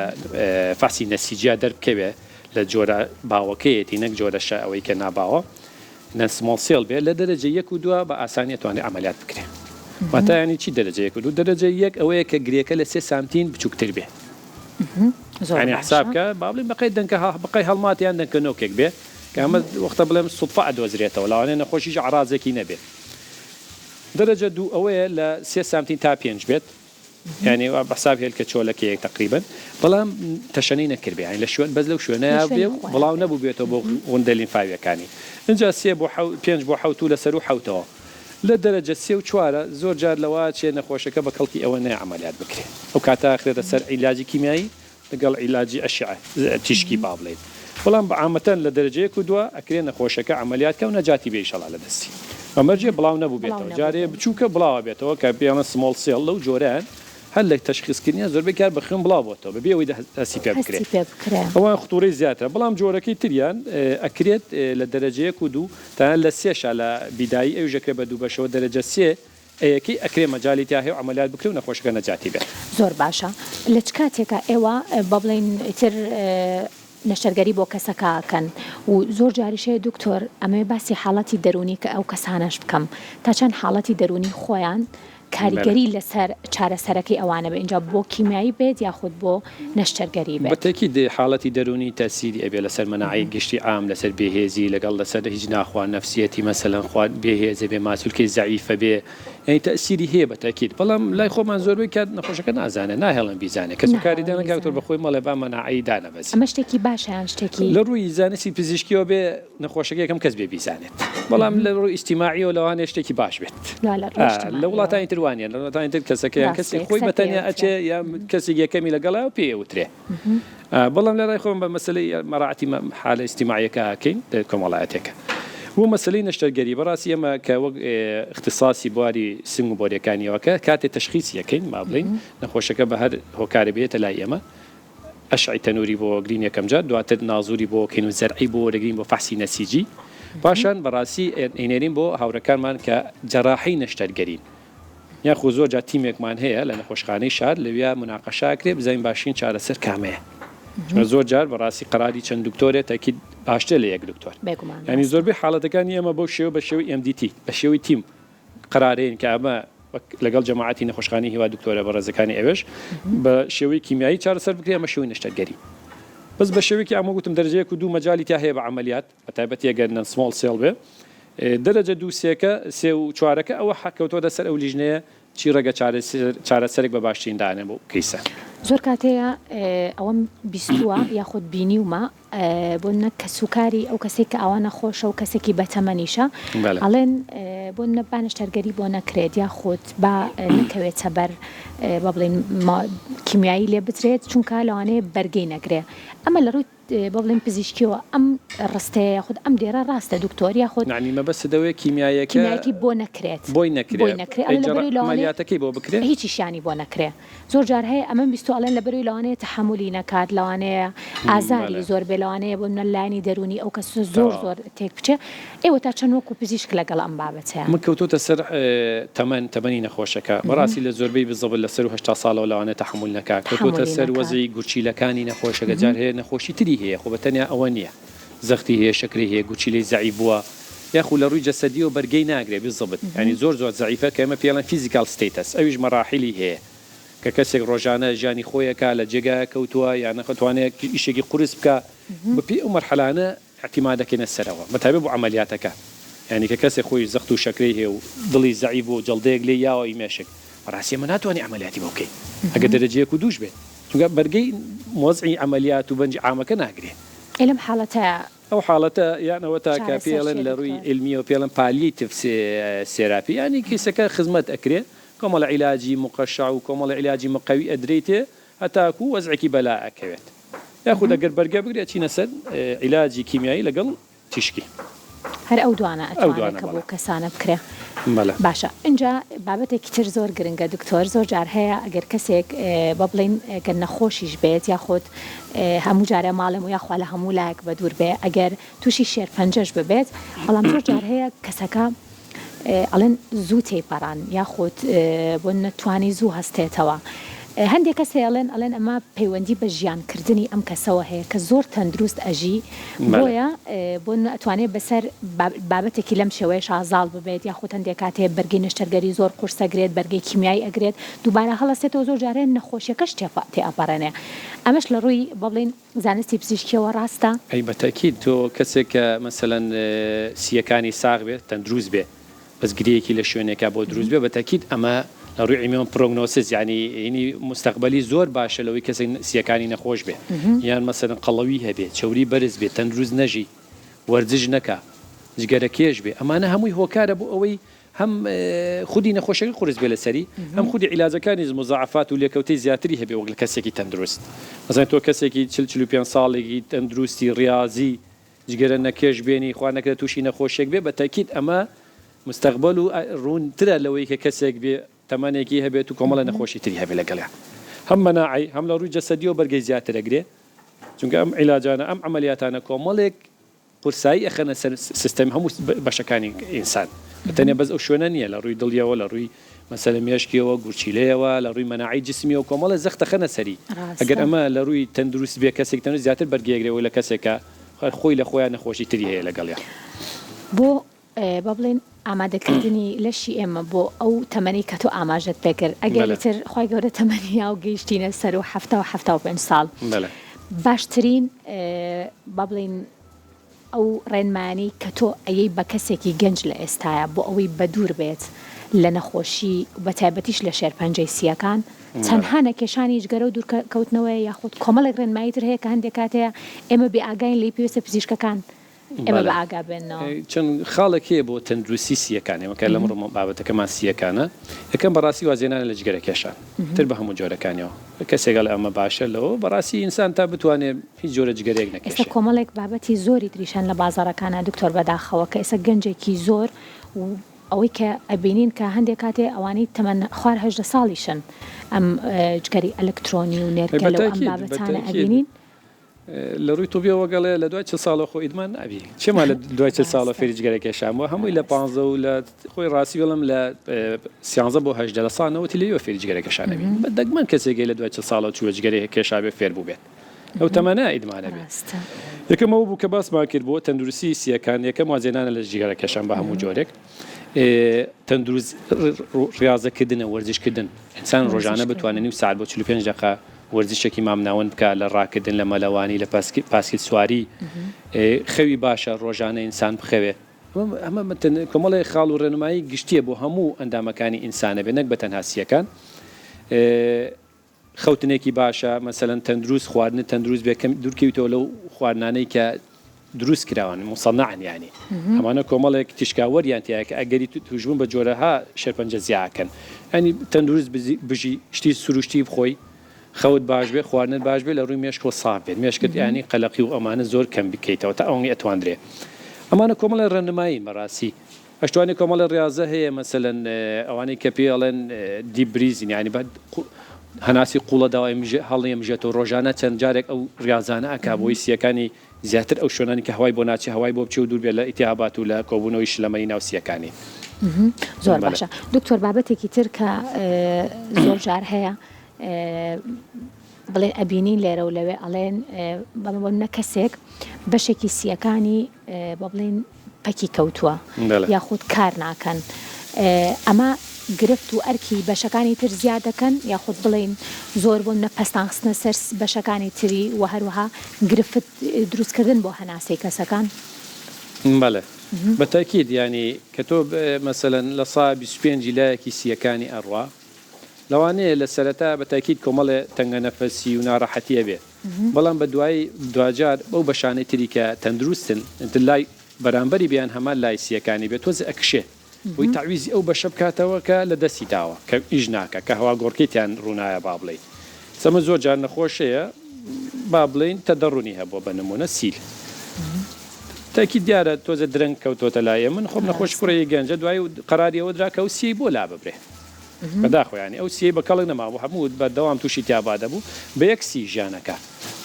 فەحسی نەسیجیا دەربکەوێ لە جۆرە باوەکەیەتی نەک جۆرە شە ئەوەی کە ناباوە non small cell بێ لە دەرەجە یەک و دووە بە ئاسانی ئەتوانێ عەمەلیات بکرێ واتا یانی چی دەرەجە یەک و دوو دەرەجە یەک ئەوەیە کە گرێکە لە سێ سانتین بچووکتر بێ زۆر یانی حساب باشە. کە با بڵێین بەقەی دەنکە بەقەی هەڵمات یان دەنکە نۆکێک بێ کە ئەمە وەختە بڵێم سوتفە ئەدۆزرێتەوە لەوانەیە نەخۆش هیچ عەڕازێکی نەبێ. دەرەجە دوو ئەوەیە لە سێ سانتین تا پێنج بێت یانی وا بە حساب هێلکە چۆلەکەیەک تەقریبەن بەڵام تەشەنەی نەکردبێ یانی لە شوێن بەس لەو شوێنەیا لە بێ شوێنی و خۆیا بڵاو بێت. نەبووبێتەوە بۆ غوندە لیمفاویەکانی ئینجا سێ بۆ حەو پێنج بۆ حەوت و لە سەروو حەوتەوە لە دەرەجە سێ و چوارە زۆر جار لەوە ئەچێ نەخۆشەکە بە کەڵکی ئەوە نەیە عەمەلیات بکرێ ئەو کاتە ئەخرێتە سەر عیلاجی کیمیایی لەگەڵ عیلاجی ئەشعە تیشکی با بڵێین بەڵام بە عامەتەن لە دەرەجە یەک و دووە ئەکرێ نەخۆشەکە عەمەلیات کا و نەجاتی بێ ئیشەڵا لە دەستی. بە مەرجێ بڵاو نەبووبێتەوە. جارێ بچووکە بڵاو ئەبێتەوە کە پێی ئەڵێن small cell لەو جۆرەیان هەر لە تەشخیسکردنیان زۆربەی کار بە خوێن بڵاو بۆتەوە بەبێ ئەوەی هەستی پێ بکرێ. ئەوان خطورەی زیاترە بەڵام جۆرەکەی تریان ئەکرێت لە دەرەجە یەک و دوو تەنانەت لە سێشا لە بیدایی ئەویش ئەکرێت بە دوو بەشەوە دەرەجە سێ ئەیەکەی ئەکرێ مەجالی تیا هەیە و عەمەلیات بکرێ و نەخۆشەکە نەجاتی بێت. زۆر باشە لە چ کاتێکا ئێوە با بڵێین ئیتر نەشتەرگەری بۆ کەسەکە ئەکەن و زۆر جاریش هەیە دکتۆر ئەمەوێ باسی حاڵەتی دەروونی کە ئەو کەسانەش بکەم تا چەند حاڵەتی دەروونی خۆیان کاریگەری لەسەر چارەسەرەکەی ئەوانە بێ ئینجا بۆ کیمیایی بێت یاخود بۆ نەشتەرگەری بێت. بەتەکید حاڵەتی دەروونی تەئسیری ئەبێ لەسەر مەناعەی گشتی عام لەسەر بێهێزی لەگەڵ لەسەر هیچ ناخوا نەفسیەتی مەسەلەن خوا بێهێزە بێ ماسولکەی زەعیفە بێ یانی تەئسیری هەیە بەتەکید بەڵام لای خۆمان زۆربەی کات نەخۆشەکە نازانێ ناهێڵن بیزانێ کەس و کاری دانە کاک دکتۆر بەخۆی مەڵێ با مەناعەی دانەبەزی. ئەمە شتێکی باشە یان شتێکی. لە ڕووی زانستی پزیشکیەوە بێ نەخۆشەکە یەکەم کەس بێ بیزانێت بەڵام لە ڕووی ئیجتیماعیەوە لەوانەیە شتێکی باش بێت لە وڵاتانی تر وانە لە وڵاتانی تر کەسەکە یان کەسی خۆی بە تەنیا ئەچێ یان کەسێک یەکەمی لەگەڵا و پێی ئەوترێ بەڵام لە ڕای خۆم بە مەسلەی مەراعەتی حالە ئیجتیماعیەکە ئەکەین کۆمەڵایەتەکە بۆ مەسلەی نەشتەرگەری بەڕاستی ئێمە کە وەک اختصاصی بواری سنگ و بۆریەکانیەوەکە کاتێ تەشخیصی ئەکەین با بڵێین نەخۆشەکە بە هەر هۆکارێ بێتە لای ئێمە ئەشعەی تەنوری بۆ گرین یەکەم جار دواتر نازوری بۆ کەین و زەرعی بۆ وەرەگرین بۆ فەحسی نەسیجی پاشان بەڕاستی ئەینێرین بۆ هاوڕێکانمان کە جەراحی نەشتەرگەرین یاخو زۆر جار تیمێکمان هەیە لە نەخۆشخانەی شار لەویا مناقەشە ئەکرێ بزانین باشترین چارەسەر کامەیە چونکە زۆر جار بەڕاستی قەراری چەند دکتۆرێ تەکید باشترە لە یەک دکتۆر بێگومان یانی زۆربەی حاڵەتەکانی ئێمە بەو شێوە بە شێوەی MDT بە شێوەی تیم قەرارەین کە ئەمە لەگەڵ جەماعەتی نەخۆشخانەی هیوا دکتۆرە بەڕێزەکانی ئەوێش بە شێوەی کیمیایی چارەسەر بکرێ ئەمە شێوەی نەشتەرگەری بەس بە شێوەیەکی ئەمە گوتم دەرەجە یەک و دوو مەجالی تیا هەیە بە عەمەلیات بە تایبەتی ئەگەر non small cell بێ دەرەجە دوو سێکە سێ و چوارەکە ئەوە کەوتۆتە سەر ئەو لیژنەیە چی ڕێگە چارەسەرێک بە باشترین دانێن بۆ کەیسە. زۆر کات هەیە ئەوەم بیستووە یاخود بینیومە بۆ نمونە کەسوکاری ئەو کەسەی کە ئاوا نەخۆشە و کەسێکی بەتەمەنیشە ئەڵێن بۆ نمونە با نەشتەرگەری بۆ نەکرێت یاخود با نەکەوێتە بەر با بڵێین کیمیایی لێ بدرێت چونکە لەوانەیە بەرگەی نەگرێ ئەمە لە ڕووی با بڵێین پزیشکیەوە ئەم ڕستەیە یاخود ئەم دێرە ڕاستە دکتۆر یاخود یانی مەبەستت ئەوەیە کیمیاییەکە کیمیاییەکەی بۆ نەکرێت بۆی نەکرێ بۆی نەکرێ ئەڵێ لەبەرئەوەی لەوانەیە عەمەلیاتەکەی بۆ بکرێ هیچیشیانی بۆ نەکرێ زۆر جار هەیە ئەمەم بیستوە ئەڵێن لەبەرئەوەی لەوانەیە تەحەمولی نەکات لەوانەیە ئازاری زۆر بێ لەوانەیە بۆ نمونە لایەنی دەرونی ئەو کەسە زۆر زۆر تێک بچێ ئێوە تا چەند وەکو پزیشک لەگەڵ ئەم بابەتەیان؟ من کەوتۆتە سەر تەمەن تەمەنی نەخۆشەکە بەڕاستی لە زۆربەی بزەبت لە سەرو 80 ساڵەوە لەوانەیە تەحەمول نەکا کەوتۆتە سەر وەزعی گورچیلەکانی نەخۆشەکە جار هەیە نەخۆشی تری هەیە خۆ بە تەنیا ئەوە نیە زەختی هەیە شەکرەی هەیە گورچیلەی زەعیف بووە یاخو لە ڕووی جەسەدیەوە بەرگەی ناگرێ بزەبت یانی زۆر زۆر زەعیفە کە ئێمە پێی ئەڵێن physical status ئەویش مەراحیلی هەیە کە کەسێک ڕۆژانە ژیانی خۆی ئەکا لە جێگایەک کەوتووە یان ئەتوانێ ئیشێکی قورس بکا بە پێی ئەو مەرحەلانە ئیعتیماد دەکەینە سەرەوە بە تایبەت بۆ عەمەلیاتەکە یانی کە کەسێک خۆی زەخت و شەکرەی هەیە و دڵی زەعیف بووە و جەڵدەیەک لێی یاوە ئی مێشک بەڕاستی ئێمە ناتوانین عەمەلیاتی بۆ بکەین ئەگەر دەرەجە یەک و دووش بێت چونکە بەرگەی وەزعی عەمەلیات و بەنجی عامەکە ناگرێ. ئەی لەم حاڵەتە ئەو حاڵەتە یان ئەوەتا کە پێی ئەڵێن لە ڕووی عیلمیەوە پێی ئەڵێن palliative therapy یانی کەیسەکە خزمەت ئەکرێ کۆمەڵە عیلاجی موقەشەع و کۆمەڵە عیلاجی مقەوی ئەدرێیتێ هەتاکوو وەزعێکی بەلا ئەکەوێت یاخود ئەگەر بەرگە بگرێ ئەچینە سەر عیلاجی کیمیایی لەگەڵ تیشکی. هەر ئەو دوانە ئەتوانێ کە بۆ کەسانە بکرێ. بەلێ. باشە ئینجا بابەتێکی تر زۆر گرنگە دکتۆر زۆر جار هەیە ئەگەر کەسێک با بڵێین گەر نەخۆشیش بێت یاخود هەموو جارێ ماڵێم و یاخوا لە هەموو لایەک بەدوور بێ ئەگەر تووشی شێرپەنجەش ببێت بەڵام زۆر جار هەیە کەسەکە ئەڵێن زوو تێیپەڕان یاخود بۆ نەتوانی زوو هەستێتەوە هەندێک کەس هەیە ئەڵێن ئەڵێن ئەمە پەیوەندی بە ژیان کردنی ئەم کەسەوە هەیە کە زۆر تەندروست ئەژی بۆیە بۆ ئەتوانێ بەسەر بابەتێکی لەم شێوەیەشا زاڵ ببێت یاخود هەندێک کات هەیە بەرگەی نەشتەرگەری زۆر قورس ئەگرێت بەرگەی کیمیایی ئەگرێت دووبارە هەڵەسێتەوە زۆر جار هەیە نەخۆشیەکەش تێ ئەپەڕێنێ ئەمەش لە ڕووی با بڵێین زانستی پزیشکیەوە ڕاستە؟ ئەی بە تەئکید تۆ کەسێک کە مەسەلەن سییەکانی ساغ بێت تەندروست بێ بەس گرێیەکی لە شوێنێکا بۆ دروست بێ بە تەئکید ئەمە لە ڕووی عیلمیەوە prognosis یانی هینی موستەقبەلی زۆر باشە لەوەی کەسێک سییەکانی نەخۆش بێ یان مەسەلەن قەڵەوی هەبێ چەوری بەرز بێ تەندروست نەژی وەرزش نەکا جگەرە کێش بێ ئەمانە هەمووی هۆکارە بۆ ئەوەی هەم خودی نەخۆشەکە قورس بێ لەسەری هەم خودی عیلاجەکانیش موزاعەفات و لێکەوتەی زیاتری هەبێ وەک لە کەسێکی تەندروست مەسەلەن تۆ کەسێکی 40 45 ساڵێکی تەندروستی ڕیازی جگەرە نەکێش بێنی خوا نەکردە تووشی نەخۆشیەک بێ بە تەئکید ئەمە. مستەقبەل و ڕوونترە لەوەی کە کەسێک بێ تەمەنێکی هەبێت و کۆمەڵە نەخۆشی تری هەبێ لەگەڵیا هەم مەناعەی هەم لە ڕووی جەسەدیەوە بەرگەی زیاتر ئەگرێ چونکە ئەم عیلاجانە ئەم عەمەلیاتانە کۆمەڵێک قورسایی ئەخەنە سەر سیستەمی هەموو بەشەکانی ئینسان بە تەنیا بەس ئەو شوێنە نییە لە ڕووی دڵیەوە لە ڕووی مەسەلە مێشکیەوە گورچیلەیەوە لە ڕووی مەناعەی جسمیەوە کۆمەڵێ زەخت ئەخەنە سەری ئەگەر ئەمە لە ڕووی تەندروست بێ کەسێک تەندروست زیاتر بەرگەی ئەگرێ وەک لە کەسێک کە خۆی لە خۆیان نەخۆشی تری هەیە لەگەڵیا. بۆ با بڵێین ئامادەکردنی لەشی ئێمە بۆ ئەو تەمەنەی کە تۆ ئاماژەت پێکرد ئەگەر ئیتر خوای گەورە تەمەنی یا و گەیشتینە سەر و 70 و 75 ساڵ باشترین با بڵێین ئەو ڕێنمایانەی کە تۆ ئەیەی بە کەسێکی گەنج لە ئێستایا بۆ ئەوەی بەدوور بێت لە نەخۆشی بە تایبەتیش لە شێرپەنجەی سییەکان تەنها نەکێشانی جگەرە و دوورکەوتنەوەیە یاخود کۆمەڵێک ڕێنمایی تر هەیە کە هەندێک کات هەیە ئێمە بێ ئاگاین لێی پێویستە پزیشکەکان ئێمە بە ئاگا بێننەوە. چەند خاڵێک هەیە بۆ تەندروستی سییەکان، ئێمە کە لەمڕۆ بابەتەکەمان سییەکانە، یەکەم بەڕاستی وازهێنانە لە جگەرە کێشان تر بە هەموو جۆرەکانیەوە، کەسێک ئەڵێ ئەمە باشە لەوە، بەڕاستی ئینسان تا بتوانێ هیچ جۆرە جگەرەیەک نەکێشێ. ئێستا کۆمەڵێک بابەتی زۆری تریش هەن لە بازاڕەکانا دکتۆر بەداخەوە کە ئێستا گەنجێکی زۆر و ئەوەی کە ئەبینین کە هەندێک کاتێ ئەوانەی تەمەن خوار 18 ساڵیشن ئەم جگەری ئەلکترۆنی و نێرگەلە و ئەم بابەتانە ئەبینین. لە ڕووی طبیەوە گەڵێ لە دوای 40 ساڵەوە خۆ ئیدمان نابی چێما لە دوای 40 ساڵەوە فێری جگەرە کێشان بووە هەمووی لە 15 و لە خۆی ڕاستی بڵێم لە 13 بۆ 18 لە ساڵ نەوەتی لەوێ فێری جگەرە کێشان نەبی بە دەگمەن کەسێک لە دوای 40 ساڵەوە چووە جگەرەی کێشا بێ فێر بوو بێت ئەو تەمەنە ئیدمانە بێت یەکەم ئەوە بوو کە باسمان کرد بۆ تەندروستی سیەکان یەکەم وازێنانە لە جگەرە کێشان بە هەموو جۆرێک تەندروست ڕاضەکردنە وەرزشکردن ئینسان ڕۆژانە بتوانێت نیو ساعت بۆ 45 دقە وەرزشێکی مامناوەند بکا لە ڕاکردن لە مەلەوانی لە پاسکیل سواری خەوی باشە ڕۆژانە ئینسان بخەوێ ئەمە کۆمەڵێ خاڵ و ڕێنمایی گشتیە بۆ هەموو ئەندامەکانی ئینسانە بێ نەک بە تەنها سیەکان خەوتنێکی باشە مەسەلەن تەندروست خواردنت تەندروست بێ کەم دوورکەویتەوە لەو خواردنانەی کە دروست کراون مصنعن یانی ئەمانە کۆمەڵێک تیشکاوەریان تیایە کە ئەگەری توشبوون بە جۆرەها شێرپەنجە زیاکەن ینی تەندروست بژی شتی سروشتی بخۆی خەوت باش بێ خواردنت باش بێ لە ڕووی مێشکەوە ساف بێت مێشکت ینی قەلەقی و ئەمانە زۆر کەم بکەیتەوە تا ئەوەی ئەتواندرێ ئەمانە کۆمەڵێ ڕێنمایین بەڕاستی ئەشتوانی کۆمەڵێ ڕیازە هەیە مەسەلەن ئەوانەی کە پێی ئەڵێن deep breathing یانی بە هەناسی قوڵە داوای هەڵیەمژێتەوە ڕۆژانە چەند جارێک ئەو ڕیازانە ئەکا بۆی سیەکانی زیاتر ئەو شوێنانی کە هەوای بۆ ناچێ هەوای بۆ بچێ و دوور بێت لە ئیتیهابات و لە کۆبوونەوەی شلەمەنی ناو سیەکانی. زۆر باشە دکتۆر بابەتێکی تر کە زۆر جار هەیە بڵێن ئەبینین لێرە و لەوێ ئەڵێن بەڵێن نە کەسێک بەشێکی سیەکانی بە بڵێن پەکی کەوتووە یاخود کار ناکەن ئەمە گرفت و ئەرکی بەشەکانی تر زیاد دەکەن یاخود بڵێین زۆر بۆ نە پەستان خستنە سەر بەشەکانی تری و هەروەها گرفت دروستکردن بۆ هەناسەی کەسەکان؟ بەڵێ بە تەئکید یانی کە تۆ مەسەلەن لە سا 25 ی لایەکی سییەکانی ئەڕوا لەوانەیە لە سەرەتا بە تەئکید کۆمەڵێ تەنگەنەفەسی و ناڕەحەتی ئەبێ بەڵام بە دوایی دواجار بەو بەشانەی تری کە تەندروستن ئیتر لای بەرامبەری بێ یان هەمان لای سییەکانی بێ تۆزێ ئەکشێ بۆی تەعویزی ئەو بەشە بکاتەوە کە لە دەستی داوە کە ئیش ناکا کە هەواگۆڕکێی تیان ڕوونایە با بڵێین سەمە زۆر جار نەخۆش هەیە با بڵێین تەدەڕونی هەبووە بە نموونە سیل تاکید دیارە تۆزێ درەنگ کەوتۆتە لای من خۆم نەخۆش کوڕێکی گەنجە دوایی قەراری ئەوە درا کە ئەو سیەی بۆ لاببرێ بەداخەوە یانی ئەو سیەی بە کەڵک نەمابوو هەموو بەردەوام تووشی تیابا دەبوو بە یەک سی ژیانەکە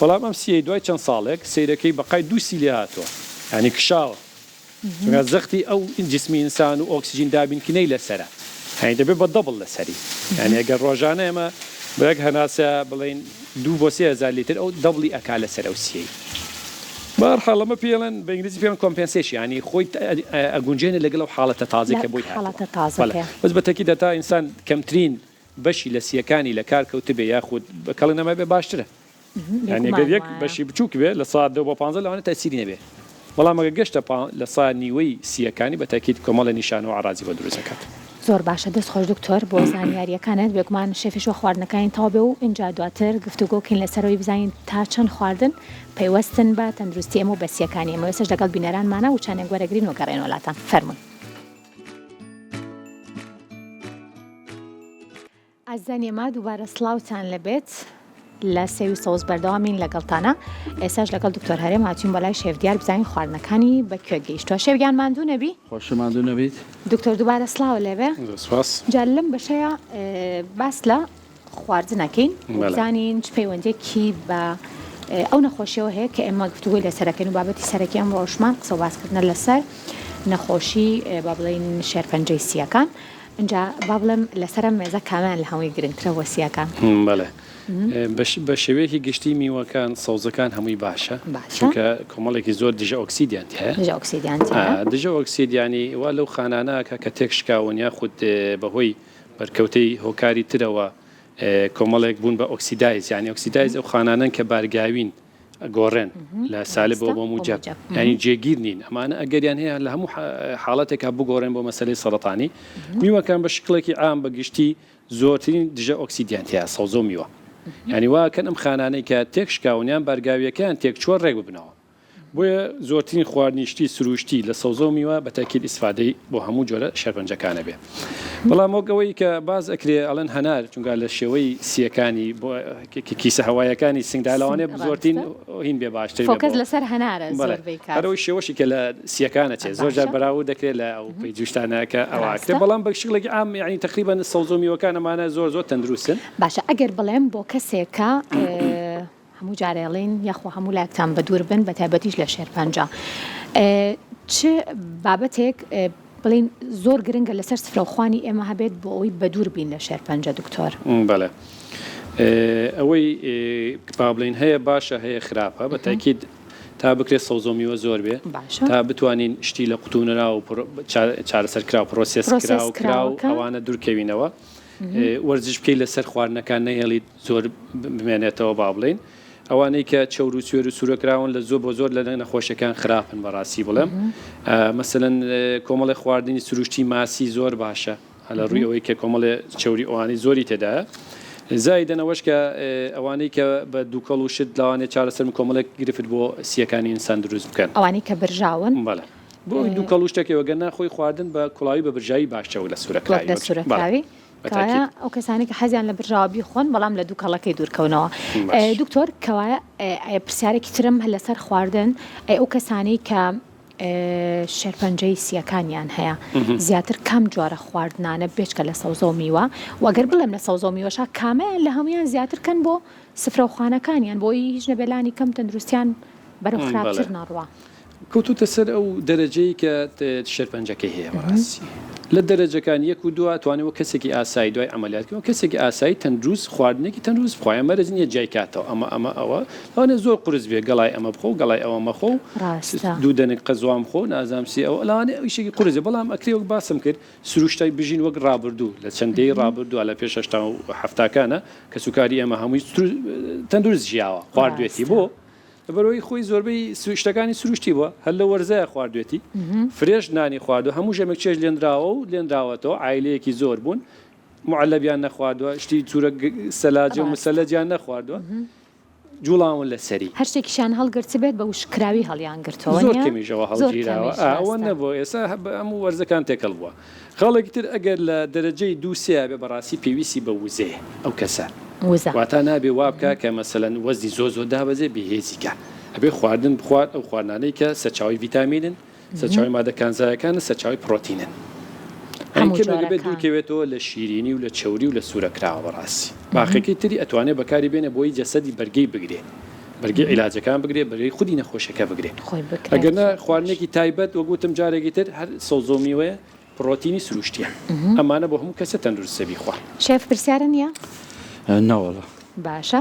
بەڵام ئەم سیەی دوای چەند ساڵێک سەیرەکەی بەقای دوو سی لێ هاتووە یانی کشاوە چونکە زەختی ئەو جسمی ئینسان و ئۆکسجین دابینکردنەی لەسەرە یانی دەبێت بە double لەسەری یانی ئەگەر ڕۆژانە ئێمە بە یەک هەناسە بڵێین دوو بۆ 3000 لیتر ئەو double ی ئەکا لەسەر ئەو سیەی بەهەرحاڵ ئەمە پێی ئەڵێن بە ئینگلیزی پێی ئەڵێن compensation یانی خۆی ئەگونجێنێ لەگەڵ ئەو حاڵەتە تازەی کە بۆی هاتووە بەڵێ بەس بە تەکید هەتا ئینسان کەمترین بەشی لە سییەکانی لە کار کەوتبێ یاخود بە کەڵک نەمابێ باشترە یانی گەر یەک بەشی بچووک بێ لە سا دە بۆ پانزە لەوانەیە تەئسیری نەبێ بەڵام ئەگەر گەشتە لە سا نیوەی سییەکانی بە تەئکید کۆمەڵێ نیشانە و عەڕازی بۆ دروست ئەکات. زۆر باشە دەست خۆش دکتۆر بۆ زانیاریەکانت بێگومان شێفیش وە خواردنەکانی تەواو بێ و ئینجا دواتر گفتوگۆ کەین لەسەرەوەی بزانین تا چەند خواردن پەیوەستن بە تەندروستی ئێمە و بەسیەکانی ئێمە ئێستاش لەگەڵ بینەرانمانە وچانێک وەرەگرین و گەڕێنەوە لاتان فەرموون. ئازیزانی ئێمە دووبارە سڵاوتان لێبێت. لە سێوی سەوز بەردەوامین لەگەڵتانە ئێساش لەگەڵ دکتۆر هەرێم هاتوین بۆ لای شێف دیار بزانین خواردنەکانی بە کوێ گەیشتوە شێف گیان ماندوو نەبی. خۆشە ماندوو نەبیت. دکتۆر دووبارە سڵاوت لێبێ. زۆر سوپاس. جا لەم بەشەیا باس لە خواردن ئەکەین و بزانین چ پەیوەندیەکی بە ئەو نەخۆشیەوە هەیە کە ئێمە گفتوگۆی لەسەر ئەکەین و بابەتی سەرەکی ئەمڕۆشمان قسە و باسکردنە لەسەر نەخۆشی با بڵێین شێرپەنجەی سییەکان. ئینجا با بڵێم لەسەر ئەم مێزە کامیان لە هەمووی گرنگترە بۆ سییەکان؟ بەڵێ بە شێوەیەکی گشتی میوەکان سەوزەکان هەمووی باشە چونکە کۆمەڵێکی زۆر دژە ئۆکسیدیان تیایە. دژە ئۆکسیدیان تیایە. دژە ئۆکسید یانی وا لەو خانانە ئەکا کە تێکشکاون یاخود بەهۆی بەرکەوتەی هۆکاری ترەوە کۆمەڵێک بوون بە oxidize یانی oxidize ئەو خانانەن کە بارگاوین گۆڕێن لە سالبەوە بۆ موجەب یانی جێگیر نین ئەمانە ئەگەریان هەیە لە هەموو حاڵەتێکا بگۆڕێن بۆ مەسەلەی سەرەتانی میوەکان بە شکڵێکی عام بە گشتی زۆرترین دژە ئۆکسیدیان تیا سەوزە و میوە یانی واکەن ئەم خانانەی کە تێکشکاون یان بارگاویەکەیان تێکچووە ڕێک ببنەوە. بۆیە زۆرترین خواردنی شتی سروشتی لە سەوزە و میوە بە تەئکید ئیسفادەی بۆ هەموو جۆرە شێرپەنجەکان ئەبێ. بەڵام وەک ئەوەی کە باس ئەکرێ ئەڵێن هەنار چونکە لە شێوەی سییەکانی بۆ کیسە هەوایەکانی سنگدا لەوانەیە زۆرترین هین بێ باشتر بێ فۆکەس لەسەر هەنارە زۆربەی کات. هەر ئەو شێوەشی کە لە سییەکان ئەچێ زۆر جار بەراورد دەکرێت لە ئەو پەیجوشتانە کە ئەوە ئەکرێ بەڵام بە شکڵێکی عام یانی تەقریبەن سەوزە و میوەکان ئەمانە زۆر زۆر تەندروستن. باشە ئەگەر بڵێم بۆ کەسێک کە هەموو جارێ ئەڵێین یاخوا هەموو لایەکتان بەدوور بن بەتایبەتیش لە شێرپەنجە چ بابەتێک بڵین زۆر گرنگە لەسەر سفرەوخوانی ئێمە هەبێت بۆ ئەوەی بەدوور بین لە شێرپەنجە دکتۆر؟ بەڵێ ئەوەی با بڵین هەیە باشە هەیە خراپە بە تاکید تا بکرێت سەوزە و میوە زۆر بێ تا بتوانین شتی لە قوتونرا و چارەسەر کرا و process کرا و کرا و ئەوانە دوورکەوینەوە وەرزش بکەیت لەسەر خواردنەکان نەهێڵیت زۆر بمێنێتەوە با بڵێین ئەوانەی کە چەور و سوێر و سوورە کراون لە زۆر بۆ زۆر لە نەخۆشیەکان خراپن بەڕاستی بڵێم مەسەلەن کۆمەڵی خواردنی سروشتی ماسی زۆر باشە لە ڕووی ئەوەی کە کۆمەڵێ چەوری ئەوانەی زۆری تێدایە زایدەن ئەوەش کە ئەوانەی کە بە دووکەڵ و شت لەوانەیە چارەسەر کۆمەڵێک گرفت بۆ سیەکانی ئینسان دروست بکەن ئەوانەی کە برژاون بەڵێ بۆ دووکەڵ و شتێکەوە گەر ناخۆی خواردن بە کوڵاوی بە برژاوی باشترە وەک لە سوورەکراوی وەک لە سوورەکراوی کەوایە ئەو کەسانەی کە حەزیان لە برژاوە بیخۆن بەڵام لە دووکەڵەکەی دوورکەونەوە. دکتۆر کەوایە پرسیارێکی ترم هەر لەسەر خواردن ئەی ئەو کەسانەی کە شێرپەنجەی سیەکانیان هەیە زیاتر کام جۆرە خواردنانە بێچکە لە سەوزە و میوە و ئەگەر بڵێم لە سەوزە و میوەشا کامەیان لە هەمویان زیاتر کەن بۆ سفرەوخوانەکانیان بۆی هیچ نەبێ لانی کەم تەندروستیان بەرەو خراپتر نەڕوا. کەوتوتە سەر ئەو دەرەجەی کە شێرپەنجەکەی هەیە بەڕاستی لە دەرەجەکان یەک و دو ئەتوانێ وەک کەسێکی ئاسایی دوای عەمەلیات کردن وەک کەسێکی ئاسایی تەندروست خواردنێکی تەندروست بخوا یان مەرج نییە جیای کاتەوە ئەمە ئەمە ئەوە لەوانەیە زۆر قورس بێ گەڵای ئەمە بخۆ و گەڵای ئەوە مەخۆ و ڕاستە. دوو دەنک قەزوان بخۆ و نازانم چی ئەوە لەوانەیە ئەو ئیشێکی قورس بێ بەڵام ئەکرێ وەک باسم کرد سروشتای بژین وەک ڕابردوو لە چەند دەیەی ڕابردووە لە پێش هەشتا و حەفتاکانە کەسوکاری ئێمە هەمووی تەندروست ژیاوە خواردوێتی ڕاستە. بۆ؟ لەبەرئەوەی خۆی زۆربەی شتەکانی سروشتی بووە، هەر لە وەرزەیا خواردوێتی، fresh نانی خواردووە، هەموو ژەمێک چێژ لێنراوە و لێنراوەتەوە، عایلەیەکی زۆر بوون، معەلەبیان نەخواردووە، شتی چورە سەلاجە و مسەلەجیان نەخواردووە، جوڵاون لەسەری. هەر شتێکیشیان هەڵگرتبێت بە وشککراوی هەڵیانگرتووە وەنیە؟ زۆر کەمیش ئەوە هەڵگیراوە، ئەوە نەبووە، ئێستا هەموو وەرزەکان تێکەڵ بووە. خاڵێکی تر ئەگەر لە دەرەجەی دوو سێ بێ بەڕاستی پێویستی بە وزەیە ئەو کەسە وزە. واتا نابێ وا بکا کە مەسەلەن وەزنی زۆر زۆر دابەزێ بێ هێزی کا ئەبێ خواردن بخوات ئەو خواردنانەی کە سەرچاوەی ڤیتامینن سەرچاوەی مادە کانزایەکانن سەرچاوەی پڕۆتینن یانی هەموو کەمێک ئەبێ دوور جۆرەکان. کەوێتەوە لە شیرینی و لە چەوری و لە سوورەکراوە بەڕاستی باقیەکەی تری ئەتوانێ بەکاری بێنێ بۆی جەسەدی بەرگەی بگرێ بەرگەی عیلاجەکان بگرێ بەرگەی خودی نەخۆشیەکە بگرێ خۆی بگرێت ئەگەر نا زۆر باش. خواردنێکی تایبەت وەک وتم جارێکی تر هەر سەوزە و میوەیە پڕۆتینی سروشتیە ئەمانە بۆ هەموو کەسێ تەندروستە بیخوا. شێف پرسیارە نیە؟ نەوەڵا. باشە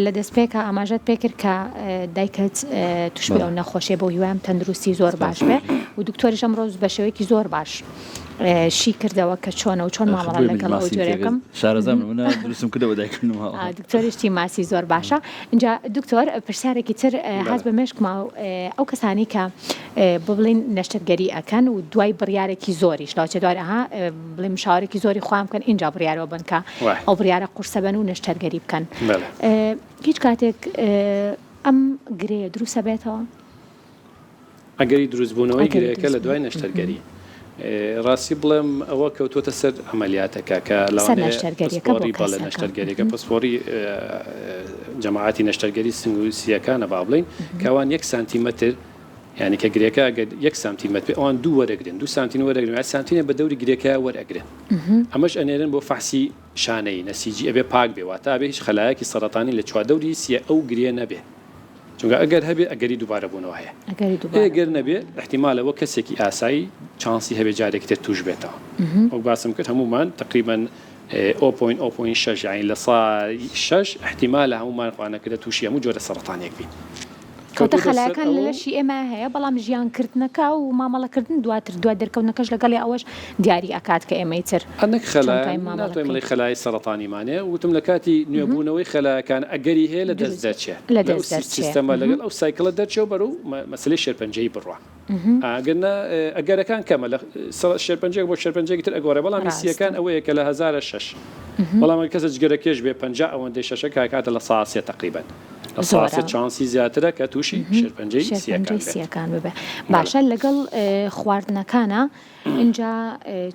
لە دەستپێکا ئاماژەت پێکرد کە دایکت توشبووی ئەو نەخۆشیە بەو هیوایم تەندروستی زۆر باش بێ و دکتۆریش ئەمڕۆ بە شێوەیەکی زۆر باش شی کردەوە کە چۆنە و چۆن مامەڵە لەگەڵ ئەو جۆرەکەم شارەزام منە دروستم کردەوە دایکم نماوە دکتۆریش ماسی زۆر باشە اینجا دکتۆر پرسیارێکی تر هات بە مێشکما ئەو کەسانی کە بڵین نەشتەرگەری ئەکەن و دوای بڕیارێکی زۆریش لاچێ دوای ئەها بڵێ مشاورێکی زۆری خۆیان بکەن ئینجا بڕیارەوە بن کە ئەو بڕیارە قورسە بن و نەشتەرگەری بکەن هیچ کاتێک ئەم گرێیە دروستە بێتەوە؟ ئەگەری دروستبوونەوەی گرێیەکە لە دوای نەشتەرگەری. ڕاستی بڵێم ئەوە کەوتووەتە سەر عەمەلیاتەکە کە سەر لەوانەیە نەشتەرگەریەکە بۆ پسپۆڕی بەڵێ کەسەکە. نەشتەرگەریەکە پسپۆڕی جەماعەتی نەشتەرگەری سنگ و سییەکانە با بڵێین کە ئەوان یەک سانتیمەتر یانی کە گرێکە ئەگەر یەک سانتیمەتر بێ ئەوان دوو وەرەگرن دوو سانتین وەرەگرن یانی سانتینە بە دەوری گرێکەیا وەرئەگرن ئەمەش ئەنێرن بۆ فەحسی شانەیی نەسیجی ئەبێ پاک بێ واتە ئەبێ هیچ خەلایەکی سەرەتانی لە چواردەوری سییە ئەو گرێ نەبێ. چونکە ئەگەر هەبێ ئەگەری دووبارە بوونەوە هەیە ئەگەری دووبارە گەر نەبێ ئیحتیمالە وەک کەسێکی ئاسایی چانسی هەبێ جارێکی تر تووش بێتەوە وەک باسم کرد هەموومان تقریبا 0.0.6 یعنی لە سا شەش ئیحتیمالە هەموومان خوا نەکردە تووشی هەموو جۆرە سەرەتانێک بین. کەواتە خەلایەکان لە لەشی ئێمە هەیە بەڵام ژیان کردنەکە و مامەڵە کردن دواتر دوای دەرکەوتنەکەش لەگەڵی ئەوەش دیاری ئەکات کە ئێمەی تر نەک خەلایە ناتوانین بڵێین خەلایەی سەرەتانیمان هەیە وتم لە کاتی نوێبوونەوەی خەلایەکان ئەگەری هەیە لە دەست دەرچێ لەو سیستەمە لەگەڵ ئەو cycle ە دەرچێ و بەرەو مەسەلەی شێرپەنجەیی بڕوا ئەگەر نا ئەگەرەکان کەمە لە شێرپەنجەیەک بۆ شێرپەنجەیەکی تر ئەگۆڕێ بەڵام سییەکان ئەوەیە کە لە 1006 بەڵام ئەگەر کەسە جگەرەکێش بێ 50 ئەوەندەی شەشەکە ئەکاتە 3% تقریبا. زۆرە. چانسی زیاترە کە تووشی شێرپەنجەی سییەکان سییەکان ببێ. باشە لەگەڵ خواردنەکانە ئینجا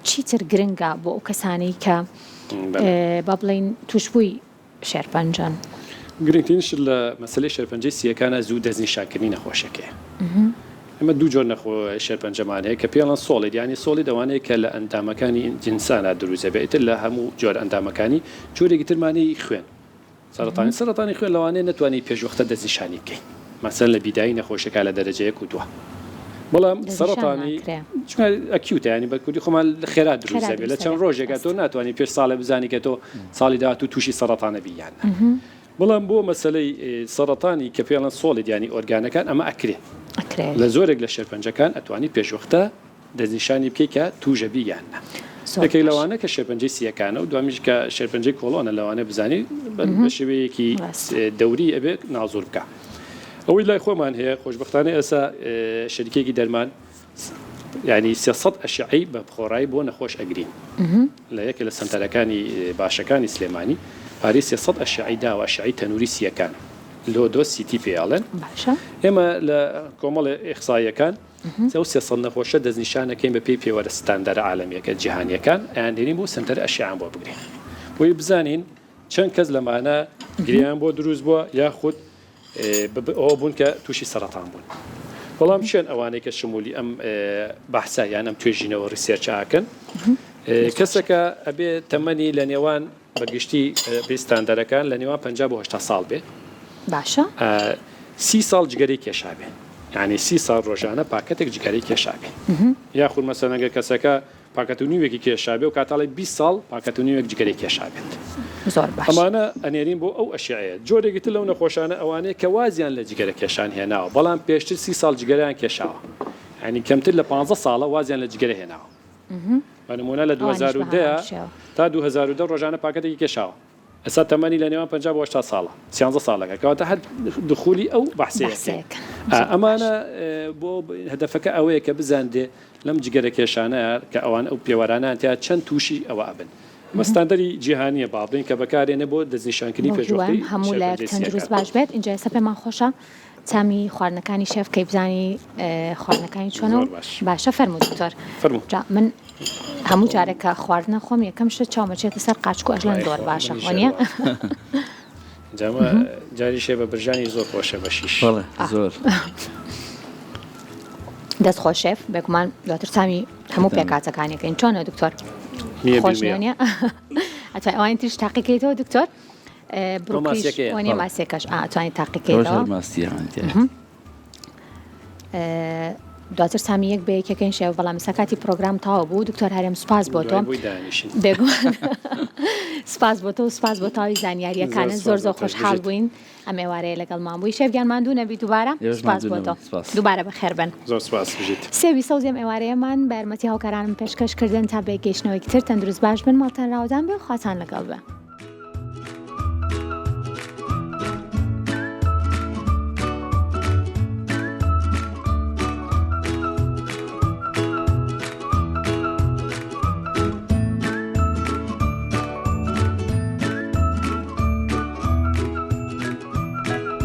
چیتر گرنگە بۆ ئەو کەسانەی کە با بڵین تووشبووی شێرپەنجەن؟ گرنگترین شت لە مەسەلەی شێرپەنجەی سییەکانە زوو دەستنیشانکردنی نەخۆشیەکەیە. ئێمە دوو جۆر نەخۆ شێرپەنجەمان هەیە کە پێڵەن solid یانی solid ئەوانەیە کە لە ئەندامەکانی ئینسانا دروست دەبێت ئیتر لە هەموو جۆر ئەندامەکانی جۆرێکی ترمانەی خوێن سەرەتانی سەرەتانی خوێن لەوانەیە نەتوانی پێشوەختە دەستنیشانی بکەی مەسەلەن لە بیدایی نەخۆشیەکە لە دەرەجە یەک و دووە بەڵام سەرەتانی چونکە acute ە ینی بە کوردی خۆمان خێرا دروست دەبێت لە چەند ڕۆژێکە تۆ ناتوانانی پێش ساڵێ بزانی کە تۆ ساڵی داهاتوو تووشی سەرەتانە بی یان نا بەڵام بۆ مەسەلەی سەرەتانی کە پێڵەن solid ینی ئۆرگانەکان ئەمە ئەکرێ لە زۆرێک لە شێرپەنجەکان ئەتوانی پێشوەختە دەستنیشانی بکەی کە تووژە بی یان نا. یەکێک لەوانە کە شێرپەنجەی سییەکانە و دوامیش کە شێرپەنجەی کۆڵۆنە لەوانەیە بزانی بە شێوەیەکی دەوری ئەبێ نازور بکا. ئەوەی لای خۆمان هەیە خۆشبەختانە ئێستا شەریکێکی دەرمان یعنی 300 ئەشعەی بە خۆڕایی بۆ نەخۆش ئەگرین لە یەکێ لە سەنتەرەکانی باشەکانی سلێمانی پارەی 300 ئەشعەی داوە ئەشعەی تەنوری سییەکان low dose CT پێ ئەڵێن ئێمە لە کۆمەڵێ ئیخساییەکان ئەو 300 نەخۆشە دەستنیشان ئەکەین بە پێی پێوەرە ستاندەرە عالەمیەکە جیهانیەکان ئەیاندێنین بۆ سەنتەر ئەشیان بۆ بگرین بۆی بزانین چەند کەس لەمانە گریان بۆ دروست بووە یاخود ئەوە بوون کە تووشی سەرەتان بوون بەڵام چێن ئەوانەی کە شمولی ئەم بەحسە یان ئەم توێژینەوە research ئاکەن کەسەکە ئەبێ تەمەنی لە نێوان بە گشتی بەپێی ستاندەرەکان لە نێوان 50 بۆ 80 ساڵ بێ باشە سی ساڵ جگەرەی کێشابێ یعنی سی ساڵ ڕۆژانە پاکەتێک جگەرەی کێشابێ یاخود مەسەلەن گەر کەسەکە پاکەت و نیوێکی کێشابێ و کاتاڵی 20 ساڵ پاکەت و نیوێک جگەرەی کێشابێت زۆر باش ئەمانە ئەنێرین بۆ ئەو ئەشعەیە جۆرێکی تر لەو نەخۆشانە ئەوانەیە کە وازیان لە جگەرە کێشان هێناوە بەڵام پێشتر سی ساڵ جگەرەیان کێشاوە یعنی کەمتر لە 15 ساڵە وازیان لە جگەرە هێناوە بە نموونە لە 2010 تا 2010 ڕۆژانە پاکەتێکی کێشاوە ئێستا تەمەنی لە نێوان 50 بۆ 80 ساڵە سیانزە ساڵەکە کەواتە هەر دخولی ئەو بەحسەیە ئەمانە بۆ هەدەفەکە ئەوەیە کە بزاندێ لەم جگەرە کێشانە کە ئەوان ئەو پێوەرانیان تیا چەند تووشی ئەوە ئەبن ستاندەری جیهانیە با بڵێین کە بەکارێنێ بۆ دەستنیشانکردنی پێشوەختەی هەموو لایەک تەندروست باش بێت ئینجا ئێستا پێمان خۆشە تامی خواردنەکانی شێف کەی بزانی خواردنەکانی چۆنە و باشە فەرموو دکتۆر فەرموو جا من هەموو جارێک کە خواردنە خۆم یەکەم شت چاومە چێتە سەر قاچک و ئەژلەن زۆر باشە وەنیە جامە جاری شێ بە برژانی زۆر خۆشە بەشیش زۆر دەست خۆش شێف بێگومان دواتر تامی هەموو پێکاتەکانیەکەین چۆنە دکتۆر خۆش نیە ئەتوانی ئەوانی تریش تاقیکەیتەوە دکتۆر بڕۆکلیش ماسیەکەش ئەتوانی تاقیکەیتەوە دواتر سامی یەک بە یەکەکەین شێو بەڵام سەکاتی پرۆگرام تاو بوو دکتۆر هەرێم سوپاس بۆ تۆ سپاس بۆ تۆ سپاس بۆ تاوی زانیاریەکانە زۆر زۆر خۆشحاڵ بووین ئەم ئێوارەیە لەگەڵمان بووی شێف گیان ماندوو نەبی دووبارە سپاس بۆ تۆ دووبارە بەخێر بن زۆر سپاس بژیت. سێوی سەوزی ئەم ئێوارەیەمان بە یارمەتی هاوکارانم پێشکەش کردن تا بە یەک گەیشتنەوەیەکی تر تەندروست باش بن ماڵتان راوەدان بێ و خواتان لەگەڵ بێ.